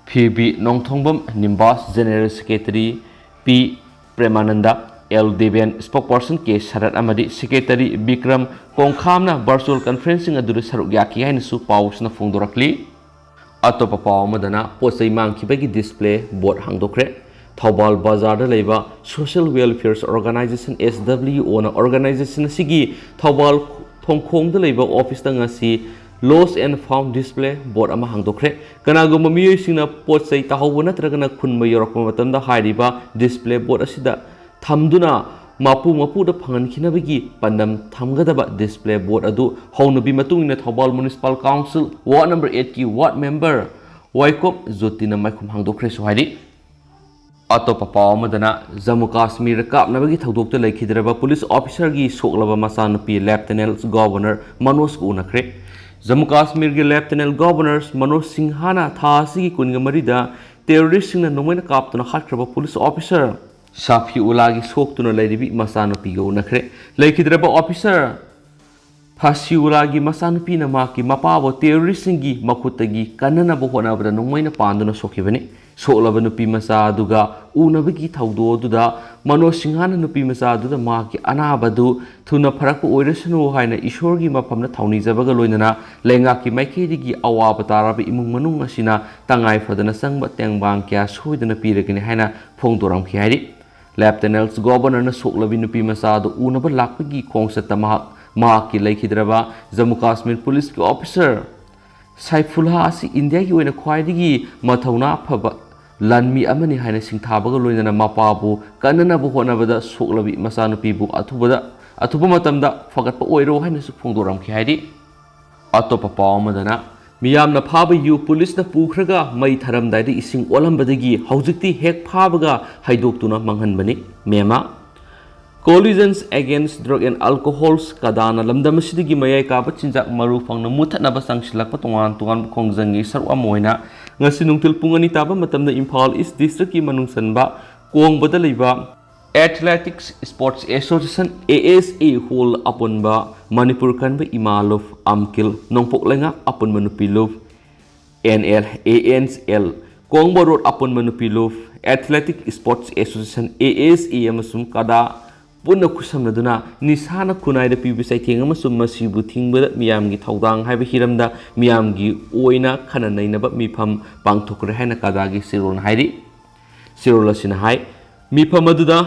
P B ꯅꯣꯡꯊꯣꯡꯕꯝ ꯅꯤꯝꯕꯥꯁ, General Secretary P ꯄ꯭ꯔꯦꯃꯥꯅꯟꯗ, L Deben, Spokesperson K ꯁꯔꯠ ꯑꯃꯗꯤ Secretary ꯕꯤꯀ꯭ꯔꯝ ꯀꯣꯡꯈꯥꯝꯅ virtual conferencing ꯑꯗꯨꯗ ꯁꯔꯨꯛ ꯌꯥꯈꯤ ꯍꯥꯏꯅꯁꯨ ꯄꯥꯎꯁꯤꯅ ꯐꯣꯡꯗꯣꯔꯛꯂꯤ꯫ ꯑꯇꯣꯞꯄ ꯄꯥꯎ ꯑꯃꯗꯅ, ꯄꯣꯠ ꯆꯩ ꯃꯥꯡꯈꯤꯕꯒꯤ display board ꯍꯥꯡꯗꯣꯛꯈ꯭ꯔꯦ꯫ ꯊꯧꯕꯥꯜ ꯕꯖꯥꯔꯗ ꯂꯩꯕ Social Welfare Organization, S W O ꯅ organization ꯑꯁꯤꯒꯤ ꯊꯧꯕꯥꯜ ꯊꯣꯡꯈꯣꯡꯗ ꯂꯩꯕ officeꯇ ꯉꯁꯤ Lost and Found display board ꯑꯃ ꯍꯥꯡꯗꯣꯛꯈ꯭ꯔꯦ꯫ ꯀꯅꯥꯒꯨꯝꯕ ꯃꯤꯑꯣꯏꯁꯤꯡꯅ ꯄꯣꯠ ꯆꯩ ꯇꯥꯍꯧꯕ ꯅꯠꯇ꯭ꯔꯒꯅ ꯈꯨꯟꯕ ꯌꯧꯔꯛꯄ ꯃꯇꯝꯗ, ꯍꯥꯏꯔꯤꯕ display board ꯑꯁꯤꯗ ꯊꯝꯗꯨꯅ ꯃꯄꯨ ꯃꯄꯨꯗ ꯐꯪꯍꯟꯈꯤꯅꯕꯒꯤ ꯄꯥꯟꯗꯝ ꯊꯝꯒꯗꯕ display board ꯑꯗꯨ ꯍꯧꯅꯕꯤ ꯃꯇꯨꯡ ꯏꯟꯅ Thoubal Municipal Council Ward number eight ꯀꯤ ward member ꯋꯥꯏꯀꯣꯞ ꯖꯣꯇꯤꯅ ꯃꯥꯏꯈꯨꯝ ꯍꯥꯡꯗꯣꯛꯈ꯭ꯔꯦꯁꯨ ꯍꯥꯏꯔꯤ꯫ ꯑꯇꯣꯞꯄ ꯄꯥꯎ ꯑꯃꯗꯅ, ꯖꯝꯃꯨ ꯀꯥꯁꯃꯤꯔꯗ ꯀꯥꯞꯅꯕꯒꯤ ꯊꯧꯗꯣꯛꯇ ꯂꯩꯈꯤꯗ꯭ꯔꯕ police officerꯒꯤ ꯁꯣꯛꯂꯕ ꯃꯆꯥꯅꯨꯄꯤ Lieutenant Governor ꯃꯅꯣꯖꯀ ꯎꯅꯈ꯭ꯔꯦ꯫ Jammu ꯀꯥꯁꯃꯤꯔꯒꯤ Lieutenant Governor Manoj ꯁꯤꯡꯍꯥꯅ ꯊꯥ ꯑꯁꯤꯒꯤ ꯀꯨꯟꯒ ꯃꯔꯤꯗ terroristꯁꯤꯡꯅ ꯅꯣꯡꯃꯩꯅ ꯀꯥꯞꯇꯨꯅ ꯍꯥꯠꯈ꯭ꯔꯕ police officer ꯁꯥꯐꯤꯎꯂꯥꯒꯤ ꯁꯣꯛꯇꯨꯅ ꯂꯩꯔꯤꯕꯤ ꯃꯆꯥꯅꯨꯄꯤꯒ ꯎꯅꯈ꯭ꯔꯦ꯫ ꯂꯩꯈꯤꯗ꯭ꯔꯕ officer ꯐꯥꯁꯤꯎꯂꯥꯒꯤ ꯃꯆꯥꯅꯨꯄꯤꯅ ꯃꯍꯥꯛꯀꯤ ꯃꯄꯥꯕꯨ terroristꯁꯤꯡꯒꯤ ꯃꯈꯨꯠꯇꯒꯤ ꯀꯟꯅꯅꯕ ꯍꯣꯠꯅꯕꯗ ꯅꯣꯡꯃꯩꯅ ꯄꯥꯟꯗꯨꯅ ꯁꯣꯛꯈꯤꯕꯅꯤ꯫ ꯁꯣꯛꯂꯕ ꯅꯨꯄꯤ ꯃꯆꯥ ꯑꯗꯨꯒ ꯎꯅꯕꯒꯤ ꯊꯧꯗꯣꯛ ꯑꯗꯨꯗ ꯃꯅꯣꯖ ꯁꯤꯡꯍꯥꯅ ꯅꯨꯄꯤ ꯃꯆꯥ ꯑꯗꯨꯗ ꯃꯍꯥꯛꯀꯤ ꯑꯅꯥꯕꯗꯨ ꯊꯨꯅ ꯐꯔꯛꯄ ꯑꯣꯏꯔꯁꯅꯨ ꯍꯥꯏꯅ ꯏꯁꯣꯔꯒꯤ ꯃꯐꯝꯗ ꯊꯧꯅꯤꯖꯕꯒ ꯂꯣꯏꯅꯅ ꯂꯩꯉꯥꯛꯀꯤ ꯃꯥꯏꯀꯩꯗꯒꯤ ꯑꯋꯥꯕ ꯇꯥꯔꯕ ꯏꯃꯨꯡ ꯃꯅꯨꯡ ꯑꯁꯤꯅ ꯇꯉꯥꯏ ꯐꯗꯅ ꯆꯪꯕ ꯇꯦꯡꯕꯥꯡ ꯀꯌꯥ ꯁꯣꯏꯗꯅ ꯄꯤꯔꯒꯅꯤ ꯍꯥꯏꯅ ꯐꯣꯡꯗꯣꯔꯝꯈꯤ ꯍꯥꯏꯔꯤ꯫ Lieutenant Governorꯅ ꯁꯣꯛꯂꯕꯤ ꯅꯨꯄꯤ ꯃꯆꯥ ꯑꯗꯨ ꯎꯅꯕ ꯂꯥꯛꯄꯒꯤ ꯈꯣꯡꯆꯠꯇ ꯃꯍꯥꯛ ꯃꯍꯥꯛꯀꯤ ꯂꯩꯈꯤꯗ꯭ꯔꯕ ꯖꯝꯃꯨ ꯀꯥꯁꯃꯤꯔ policeꯀꯤ officer ꯁꯥꯏꯐꯨꯜꯂꯥ ꯑꯁꯤ ꯏꯟꯗꯤꯌꯥꯒꯤ ꯑꯣꯏꯅ ꯈ꯭ꯋꯥꯏꯗꯒꯤ ꯃꯊꯧꯅꯥ ꯐꯕ ꯂꯥꯟꯃꯤ ꯑꯃꯅꯤ ꯍꯥꯏꯅ ꯁꯤꯡꯊꯥꯕꯒ ꯂꯣꯏꯅꯅ ꯃꯄꯥꯕꯨ ꯀꯟꯅꯅꯕ ꯍꯣꯠꯅꯕꯗ ꯁꯣꯛꯂꯕꯤ ꯃꯆꯥꯅꯨꯄꯤꯕꯨ ꯑꯊꯨꯕꯗ, ꯑꯊꯨꯕ ꯃꯇꯝꯗ ꯐꯒꯠꯄ ꯑꯣꯏꯔꯣ ꯍꯥꯏꯅꯁꯨ ꯐꯣꯡꯗꯣꯔꯝꯈꯤ ꯍꯥꯏꯔꯤ꯫ ꯑꯇꯣꯞꯄ ꯄꯥꯎ ꯑꯃꯗꯅ, ꯃꯤꯌꯥꯝꯅ ꯐꯥꯕ ꯌꯨ ꯄꯨꯂꯤꯁꯅ ꯄꯨꯈ꯭ꯔꯒ ꯃꯩ ꯊꯥꯔꯝꯗꯥꯏꯗ ꯏꯁꯤꯡ ꯑꯣꯜꯂꯝꯕꯗꯒꯤ ꯍꯧꯖꯤꯛꯇꯤ ꯍꯦꯛ ꯐꯥꯕꯒ ꯍꯩꯗꯣꯛꯇꯨꯅ ꯃꯥꯡꯍꯟꯕꯅꯤ꯫ ꯃꯦꯃꯥ꯫ Coalitions Against Drug and Alcohols, ꯀꯗꯥꯅ ꯂꯝꯗꯝ ꯑꯁꯤꯗꯒꯤ ꯃꯌꯥꯏ ꯀꯥꯕ ꯆꯤꯟꯖꯥꯛ ꯃꯔꯨ ꯐꯪꯅ ꯃꯨꯠꯊꯠꯅꯕ ꯆꯪꯁꯤꯜꯂꯛꯄ ꯇꯣꯉꯥꯟ ꯇꯣꯉꯥꯟꯕ ꯈꯣꯡꯖꯪꯒꯤ ꯁꯔꯨꯛ ꯑꯃ ꯑꯣꯏꯅ ꯉꯁꯤ ꯅꯨꯡꯊꯤꯜ ꯄꯨꯡ ꯑꯅꯤ ꯇꯥꯕ ꯃꯇꯝꯗ ꯏꯝꯐꯥꯜ ꯏꯁ ꯗꯤꯁꯇ꯭ꯔꯤꯛꯀꯤ ꯃꯅꯨꯡ ꯆꯟꯕ ꯀꯣꯡꯕꯗ ꯂꯩꯕ Athletics Sports Association, A S A Hall ꯑꯄꯨꯟꯕ ꯃꯅꯤꯄꯨꯔ ꯀꯟꯕ ꯏꯃꯥ ꯂꯨꯞ ꯑꯝꯀꯤꯜ, ꯅꯣꯡꯄꯣꯛ ꯂꯩꯉꯥꯛ ꯑꯄꯨꯟꯕ ꯅꯨꯄꯤ ꯂꯨꯞ N L, A N L, Kongba road ꯑꯄꯨꯟꯕ ꯅꯨꯄꯤ ꯂꯨꯞ, Athletic Sports Association, A S A ꯑꯃꯁꯨꯡ ꯀꯗꯥ ꯄꯨꯟꯅ ꯈꯨꯠꯁꯝꯅꯗꯨꯅ ꯅꯤꯁꯥꯅ ꯈꯨꯟꯅꯥꯏꯗ ꯄꯤꯕ ꯆꯩꯊꯦꯡ ꯑꯃꯁꯨꯡ ꯃꯁꯤꯕꯨ ꯊꯤꯡꯕꯗ ꯃꯤꯌꯥꯝꯒꯤ ꯊꯧꯗꯥꯡ ꯍꯥꯏꯕ ꯍꯤꯔꯝꯗ ꯃꯤꯌꯥꯝꯒꯤ ꯑꯣꯏꯅ ꯈꯟꯅ ꯅꯩꯅꯕ ꯃꯤꯐꯝ ꯄꯥꯡꯊꯣꯛꯈ꯭ꯔꯦ ꯍꯥꯏꯅ ꯀꯗꯥꯒꯤ ꯆꯦꯔꯣꯜꯅ ꯍꯥꯏꯔꯤ꯫ ꯆꯦꯔꯣꯜ ꯑꯁꯤꯅ ꯍꯥꯏ, ꯃꯤꯐꯝ ꯑꯗꯨꯗ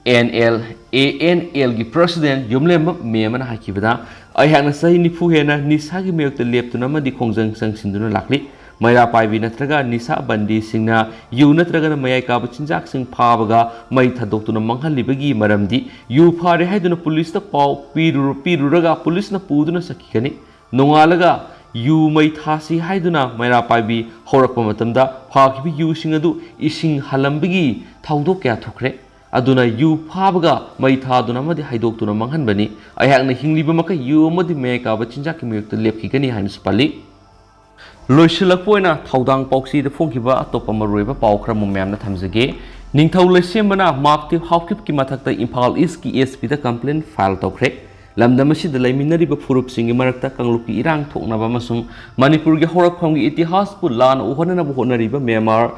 N L, A N L ꯒꯤ president ꯌꯨꯝꯂꯦꯝꯕ ꯃꯦꯝ ꯑꯃꯅ ꯍꯥꯏꯈꯤꯕꯗ, ꯑꯩꯍꯥꯛꯅ ꯆꯍꯤ ꯅꯤꯐꯨ ꯍꯦꯟꯅ ꯅꯤꯁꯥꯒꯤ ꯃꯥꯌꯣꯛꯇ ꯂꯦꯞꯇꯨꯅ ꯑꯃꯗꯤ ꯈꯣꯡꯖꯪ ꯆꯪꯁꯤꯟꯗꯨꯅ ꯂꯥꯛꯂꯤ꯫ ꯃꯩꯔꯥ ꯄꯥꯏꯕꯤ ꯅꯠꯇ꯭ꯔꯒ ꯅꯤꯁꯥ ꯕꯟꯗꯤꯁꯤꯡꯅ ꯌꯨ ꯅꯠꯇ꯭ꯔꯒꯅ ꯃꯌꯥꯏ ꯀꯥꯕ ꯆꯤꯟꯖꯥꯛꯁꯤꯡ ꯐꯥꯕꯒ ꯃꯩ ꯊꯥꯗꯣꯛꯇꯨꯅ ꯃꯥꯡꯍꯜꯂꯤꯕꯒꯤ ꯃꯔꯝꯗꯤ, ꯌꯨ ꯐꯥꯔꯦ ꯍꯥꯏꯗꯨꯅ ꯄꯨꯂꯤꯁꯇ ꯄꯥꯎ ꯄꯤꯔꯨꯔ-, ꯄꯤꯔꯨꯔꯒ ꯄꯨꯂꯤꯁꯅ ꯄꯨꯗꯨꯅ ꯆꯠꯈꯤꯒꯅꯤ꯫ ꯅꯣꯡꯉꯥꯜꯂꯒ ꯌꯨ ꯃꯩ ꯊꯥꯁꯤ ꯍꯥꯏꯗꯨꯅ ꯃꯩꯔꯥ ꯄꯥꯏꯕꯤ ꯍꯧꯔꯛꯄ ꯃꯇꯝꯗ, ꯐꯥꯈꯤꯕ ꯌꯨꯁꯤꯡ ꯑꯗꯨ ꯏꯁꯤꯡ ꯍꯜꯂꯝꯕꯒꯤ ꯊꯧꯗꯣꯛ ꯀꯌꯥ ꯊꯣꯛꯈ꯭ꯔꯦ꯫ ꯑꯗꯨꯅ ꯌꯨ ꯐꯥꯕꯒ ꯃꯩ ꯊꯥꯗꯨꯅ ꯑꯃꯗꯤ ꯍꯩꯗꯣꯛꯇꯨꯅ ꯃꯥꯡꯍꯟꯕꯅꯤ꯫ ꯑꯩꯍꯥꯛꯅ ꯍꯤꯡꯂꯤꯕ ꯃꯈꯩ ꯌꯨ ꯑꯃꯗꯤ ꯃꯌꯥꯏ ꯀꯥꯕ ꯆꯤꯟꯖꯥꯛꯀꯤ ꯃꯥꯌꯣꯛꯇ ꯂꯦꯞꯈꯤꯒꯅꯤ ꯍꯥꯏꯅꯁꯨ ꯄꯜꯂꯤ꯫ ꯂꯣꯏꯁꯤꯜꯂꯛꯄ ꯑꯣꯏꯅ ꯊꯧꯗꯥꯡ ꯄꯥꯎꯆꯦꯗ ꯐꯣꯡꯈꯤꯕ ꯑꯇꯣꯞꯄ ꯃꯔꯨꯑꯣꯏꯕ ꯄꯥꯎ ꯈꯔ ꯑꯃꯨꯛ ꯃꯌꯥꯝꯅ ꯊꯝꯖꯒꯦ꯫ ꯅꯤꯡꯊꯧ ꯂꯩꯁꯦꯝꯕꯅ ꯃꯥꯛꯇꯤ ꯍꯥꯎꯀꯤꯞꯀꯤ ꯃꯊꯛꯇ ꯏꯝꯐꯥꯜ ꯏꯁꯀꯤ S P ꯗ complaint file ꯇꯧꯈ꯭ꯔꯦ꯫ ꯂꯝꯗꯝ ꯑꯁꯤꯗ ꯂꯩꯃꯤꯟꯅꯔꯤꯕ ꯐꯨꯔꯨꯞꯁꯤꯡꯒꯤ ꯃꯔꯛꯇ ꯀꯥꯡꯂꯨꯞꯀꯤ ꯏꯔꯥꯡ ꯊꯣꯛꯅꯕ ꯑꯃꯁꯨꯡ ꯃꯅꯤꯄꯨꯔꯒꯤ ꯍꯧꯔꯛꯐꯝꯒꯤ ꯏꯇꯤꯍꯥꯁꯄꯨ ꯂꯥꯟꯅ ꯎꯍꯟꯅꯅꯕ ꯍꯣꯠꯅꯔꯤꯕ ꯃ꯭ꯌꯥꯟꯃꯥꯔ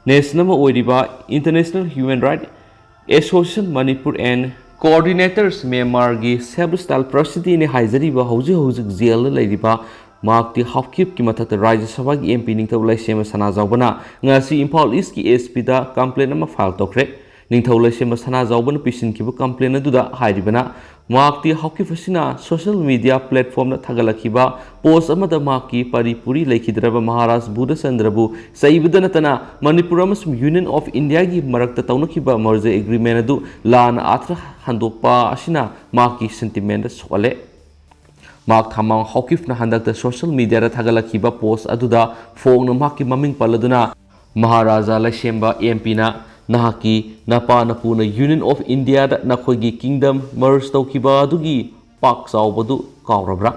nation ꯑꯃ ꯑꯣꯏꯔꯤꯕ International Human Rights Association Manipur and Coordinators ꯃ꯭ꯌꯥꯟꯃꯥꯔꯒꯤ self style president ꯅꯤ ꯍꯥꯏꯖꯔꯤꯕ ꯍꯧꯖꯤꯛ ꯍꯧꯖꯤꯛ ꯖꯦꯜꯗ ꯂꯩꯔꯤꯕ ꯃꯥꯛꯇꯤ ꯍꯥꯎꯀꯤꯞꯀꯤ ꯃꯊꯛꯇ ꯔꯥꯖ꯭ꯌ ꯁꯚꯥꯒꯤ M P ꯅꯤꯡꯊꯧ ꯂꯩꯁꯦꯝꯕ ꯁꯅꯥꯖꯥꯎꯕꯅ ꯉꯁꯤ ꯏꯝꯐꯥꯜ ꯏꯁꯀꯤ S P ꯗ complaint ꯑꯃ file ꯇꯧꯈ꯭ꯔꯦ꯫ ꯅꯤꯡꯊꯧ ꯂꯩꯁꯦꯝꯕ ꯁꯅꯥꯖꯥꯎꯕꯅ ꯄꯤꯁꯤꯟꯈꯤꯕ complaint ꯑꯗꯨꯗ ꯍꯥꯏꯔꯤꯕꯅ, ꯃꯥꯛꯇꯤ ꯍꯥꯎꯀꯤꯞ ꯑꯁꯤꯅ social media platform ꯗ ꯊꯥꯒꯠꯂꯛꯈꯤꯕ post ꯑꯃꯗ ꯃꯍꯥꯛꯀꯤ ꯄꯔꯤ ꯄꯨꯔꯤ ꯂꯩꯈꯤꯗ꯭ꯔꯕ ꯃꯍꯥꯔꯥꯖ ꯕꯨꯙꯆꯟꯗ꯭ꯔꯕꯨ ꯆꯩꯕꯗ ꯅꯠꯇꯅ ꯃꯅꯤꯄꯨꯔ ꯑꯃꯁꯨꯡ Union of India ꯒꯤ ꯃꯔꯛꯇ ꯇꯧꯅꯈꯤꯕ merger agreement ꯑꯗꯨ ꯂꯥꯟꯅ ꯑꯥꯔꯊ ꯍꯟꯗꯣꯛꯄ ꯑꯁꯤꯅ ꯃꯍꯥꯛꯀꯤ sentiment ꯗ ꯁꯣꯛꯍꯜꯂꯦ꯫ ꯃꯥꯔꯛ ꯊꯃꯥꯡ ꯍꯥꯎꯀꯤꯞꯅ ꯍꯟꯗꯛꯇ ꯁꯣꯁꯤꯌꯦꯜ ꯃꯤꯗꯤꯌꯥꯗ ꯊꯥꯒꯠꯂꯛꯈꯤꯕ ꯄꯣꯁ ꯑꯗꯨꯗ ꯐꯣꯡꯅ ꯃꯍꯥꯛꯀꯤ ꯃꯃꯤꯡ ꯄꯜꯂꯗꯨꯅ, "ꯃꯍꯥꯔꯥꯖꯥ ꯂꯩꯁꯦꯝꯕ ꯑꯦꯝ ꯄꯤꯅ ꯅꯍꯥꯛꯀꯤ ꯅꯄꯥ ꯅꯄꯨꯅ ꯌꯨꯅꯤꯌꯟ ꯑꯣꯐ ꯏꯟꯗꯤꯌꯥꯗ ꯅꯈꯣꯏꯒꯤ ꯀꯤꯡꯗꯝ ꯃꯔꯖ ꯇꯧꯈꯤꯕ ꯑꯗꯨꯒꯤ ꯄꯥꯛ ꯆꯥꯎꯕꯗꯨ ꯀꯥꯎꯔꯕ꯭ꯔꯥ?"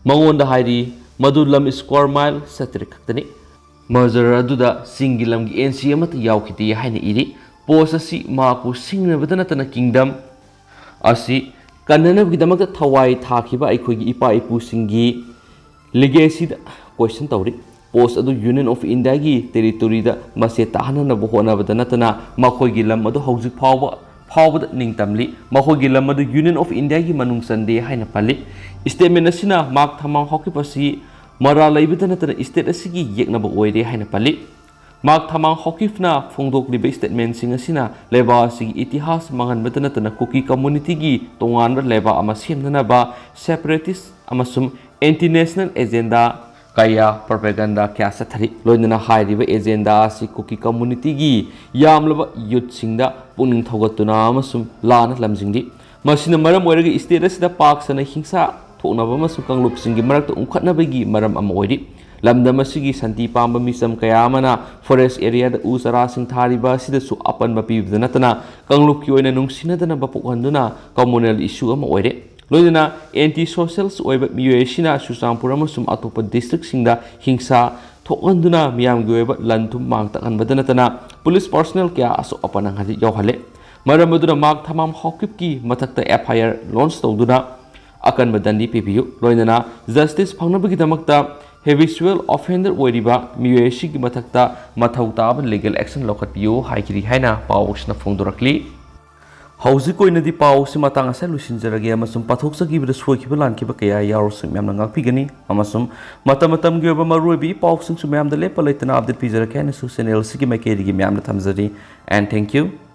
ꯃꯉꯣꯟꯗ ꯍꯥꯏꯔꯤ, ꯃꯗꯨ ꯂꯝ ꯁ꯭ꯀ꯭ꯋꯥꯔ ꯃꯥꯏꯜ ꯆꯥꯇ꯭ꯔꯦꯠ ꯈꯛꯇꯅꯤ꯫ ꯃꯔꯖꯔ ꯑꯗꯨꯗ ꯆꯤꯡꯒꯤ ꯂꯝꯒꯤ ꯑꯦꯟ ꯁꯤ ꯑꯃꯠꯇ ꯌꯥꯎꯈꯤꯗꯦ ꯍꯥꯏꯅ ꯏꯔꯤ꯫ ꯄꯣꯁ ꯑꯁꯤ ꯃꯍꯥꯛꯄꯨ ꯁꯤꯡꯅꯕꯗ ꯅꯠꯇꯅ ꯀꯤꯡꯗꯝ ꯑꯁꯤ ꯀꯟꯅꯅꯕꯒꯤꯗꯃꯛꯇ ꯊꯋꯥꯏ ꯊꯥꯈꯤꯕ ꯑꯩꯈꯣꯏꯒꯤ ꯏꯄꯥ ꯏꯄꯨꯁꯤꯡꯒꯤ ꯂꯤꯒꯦꯁꯤꯗ ꯀꯣꯏꯁꯟ ꯇꯧꯔꯤ꯫ ꯄꯣꯁ ꯑꯗꯨ ꯌꯨꯅꯤꯌꯟ ꯑꯣꯐ ꯏꯟꯗꯤꯌꯥꯒꯤ ꯇꯦꯔꯤꯇꯣꯔꯤꯗ ꯃꯁꯦ ꯇꯥꯍꯟꯅꯅꯕ ꯍꯣꯠꯅꯕꯗ ꯅꯠꯇꯅ ꯃꯈꯣꯏꯒꯤ ꯂꯝ ꯑꯗꯨ ꯍꯧꯖꯤꯛ ꯐꯥꯎꯕ, ꯐꯥꯎꯕꯗ ꯅꯤꯡꯇꯝꯂꯤ꯫ ꯃꯈꯣꯏꯒꯤ ꯂꯝ ꯑꯗꯨ ꯌꯨꯅꯤꯌꯟ ꯑꯣꯐ ꯏꯟꯗꯤꯌꯥꯒꯤ ꯃꯅꯨꯡ ꯆꯟꯗꯦ ꯍꯥꯏꯅ ꯄꯜꯂꯤ꯫ ꯁ꯭ꯇꯦꯠꯃꯦꯟ ꯑꯁꯤꯅ ꯃꯥꯔꯛ ꯊꯃꯥꯡ ꯍꯥꯎꯀꯤꯞ ꯑꯁꯤ ꯃꯔꯥꯜ ꯂꯩꯕꯗ ꯅꯠꯇꯅ ꯁ꯭ꯇꯦꯠ ꯑꯁꯤꯒꯤ ꯌꯦꯛꯅꯕ ꯑꯣꯏꯔꯦ ꯍꯥꯏꯅ ꯄꯜꯂꯤ꯫ ꯃꯥꯔꯛ ꯊꯃꯥꯡ ꯍꯥꯎꯀꯤꯞꯅ ꯐꯣꯡꯗꯣꯛꯂꯤꯕ ꯁ꯭ꯇꯦꯠꯃꯦꯟꯁꯤꯡ ꯑꯁꯤꯅ ꯂꯩꯕꯥꯛ ꯑꯁꯤꯒꯤ ꯏꯇꯤꯍꯥꯁ ꯃꯥꯡꯍꯟꯕꯗ ꯅꯠꯇꯅ ꯀꯨꯀꯤ ꯀꯝꯃꯨꯅꯤꯇꯤꯒꯤ ꯇꯣꯉꯥꯟꯕ ꯂꯩꯕꯥꯛ ꯑꯃ ꯁꯦꯝꯅꯅꯕ ꯁꯦꯄꯔꯦꯇꯤꯁ ꯑꯃꯁꯨꯡ ꯑꯦꯟꯇꯤ ꯅꯦꯁꯅꯦꯜ ꯑꯦꯖꯦꯟꯗꯥ ꯀꯌꯥ, ꯄ꯭ꯔꯣꯄꯦꯒꯟꯗꯥ ꯀꯌꯥ ꯆꯠꯊꯔꯤ꯫ ꯂꯣꯏꯅꯅ ꯍꯥꯏꯔꯤꯕ ꯑꯦꯖꯦꯟꯗꯥ ꯑꯁꯤ ꯀꯨꯀꯤ ꯀꯝꯃꯨꯅꯤꯇꯤꯒꯤ ꯌꯥꯝꯂꯕ ꯌꯨꯠꯁꯤꯡꯗ ꯄꯨꯛꯅꯤꯡ ꯊꯧꯒꯠꯇꯨꯅ ꯑꯃꯁꯨꯡ ꯂꯥꯟꯅ ꯂꯝꯖꯤꯡꯂꯤ꯫ ꯃꯁꯤꯅ ꯃꯔꯝ ꯑꯣꯏꯔꯒ ꯁ꯭ꯇꯦꯠ ꯑꯁꯤꯗ ꯄꯥꯛ ꯁꯟꯅ ꯍꯤꯡꯁꯥ ꯊꯣꯛꯅꯕ ꯑꯃꯁꯨꯡ ꯀꯥꯡꯂꯨꯞꯁꯤꯡꯒꯤ ꯃꯔꯛꯇ ꯎꯪꯈꯠꯅꯕꯒꯤ ꯃꯔꯝ ꯑꯃ ꯑꯣꯏꯔꯤ꯫ ꯂꯝꯗꯝ ꯑꯁꯤꯒꯤ ꯁꯥꯟꯇꯤ ꯄꯥꯝꯕ ꯃꯤꯆꯝ ꯀꯌꯥ ꯑꯃꯅ ꯐꯣꯔꯦꯁ ꯑꯦꯔꯤꯌꯥꯗ ꯎ ꯆꯥꯔꯥꯁꯤꯡ ꯊꯥꯔꯤꯕ ꯑꯁꯤꯗꯁꯨ ꯑꯄꯟꯕ ꯄꯤꯕꯗ ꯅꯠꯇꯅ ꯀꯥꯡꯂꯨꯞꯀꯤ ꯑꯣꯏꯅ ꯅꯨꯡꯁꯤꯅꯗꯅꯕ ꯄꯣꯛꯍꯟꯗꯨꯅ ꯀꯝꯃꯨꯅꯦꯜ ꯏꯁꯨ ꯑꯃ ꯑꯣꯏꯔꯦ꯫ ꯂꯣꯏꯅꯅ ꯑꯦꯟꯇꯤ ꯁꯣꯁꯦꯜꯁ ꯑꯣꯏꯕ ꯃꯤꯑꯣꯏ ꯑꯁꯤꯅ ꯆꯨꯔꯆꯥꯟꯄꯨꯔ ꯑꯃꯁꯨꯡ ꯑꯇꯣꯞꯄ ꯗꯤꯁꯇ꯭ꯔꯤꯛꯁꯤꯡꯗ ꯍꯤꯡꯁꯥ ꯊꯣꯛꯍꯟꯗꯨꯅ ꯃꯤꯌꯥꯝꯒꯤ ꯑꯣꯏꯕ ꯂꯟ ꯊꯨꯝ ꯃꯥꯡ ꯇꯥꯛꯍꯟꯕꯗ ꯅꯠꯇꯅ ꯄꯨꯂꯤꯁ ꯄꯥꯔꯁꯣꯅꯦꯜ ꯀꯌꯥ ꯑꯁꯣꯛ ꯑꯄꯟ ꯌꯥꯎꯍꯜꯂꯦ꯫ ꯃꯔꯝ ꯑꯗꯨꯅ ꯃꯥꯔꯛ ꯊꯃꯥꯡ ꯍꯥꯎꯀꯤꯞꯀꯤ ꯃꯊꯛꯇ ꯑꯦꯐ ꯑꯥꯏ ꯑꯥꯔ ꯂꯣꯟꯁ ꯇꯧꯗꯨꯅ ꯑꯀꯟꯕ ꯗꯟꯗꯤ ꯄꯤꯕꯤꯌꯨ꯫ ꯂꯣꯏꯅꯅ ꯖꯁꯇꯤꯁ ꯐꯪꯅꯕꯒꯤꯗꯃꯛꯇ ꯍꯦꯕꯤꯆꯨꯋꯦꯜ ꯑꯣꯐꯦꯟꯗꯔ ꯑꯣꯏꯔꯤꯕ ꯃꯤꯑꯣꯏ ꯑꯁꯤꯒꯤ ꯃꯊꯛꯇ ꯃꯊꯧ ꯇꯥꯕ ꯂꯤꯒꯦꯜ ꯑꯦꯛꯁꯟ ꯂꯧꯈꯠꯄꯤꯌꯨ ꯍꯥꯏꯈꯤꯔꯤ ꯍꯥꯏꯅ ꯄꯥꯎ ꯑꯁꯤꯅ ꯐꯣꯡꯗꯣꯔꯛꯂꯤ꯫ ꯍꯧꯖꯤꯛ ꯑꯣꯏꯅꯗꯤ ꯄꯥꯎ ꯑꯁꯤ ꯃꯇꯥꯡ ꯑꯁꯤꯗ ꯂꯣꯏꯁꯤꯟꯖꯔꯒꯦ ꯑꯃꯁꯨꯡ ꯄꯥꯊꯣꯛꯆꯈꯤꯕꯗ ꯁꯣꯏꯈꯤꯕ ꯂꯥꯟꯈꯤꯕ ꯀꯌꯥ ꯌꯥꯎꯔꯁꯨ ꯃꯌꯥꯝꯅ ꯉꯥꯛꯄꯤꯒꯅꯤ ꯑꯃꯁꯨꯡ ꯃꯇꯝ ꯃꯇꯝꯒꯤ ꯑꯣꯏꯕ ꯃꯔꯨꯑꯣꯏꯕ ꯏ ꯄꯥꯎꯁꯤꯡꯁꯨ ꯃꯌꯥꯝꯗ ꯂꯦꯞꯄ ꯂꯩꯇꯅ ꯑꯞꯗꯦꯠ ꯄꯤꯖꯔꯛꯀꯦ ꯍꯥꯏꯅꯁꯨ ꯆꯦꯅꯦꯜ ꯑꯁꯤꯒꯤ ꯃꯥꯏꯀꯩꯗꯒꯤ ꯃꯌꯥꯝꯗ ꯊꯝꯖꯔꯤ꯫ And thank you.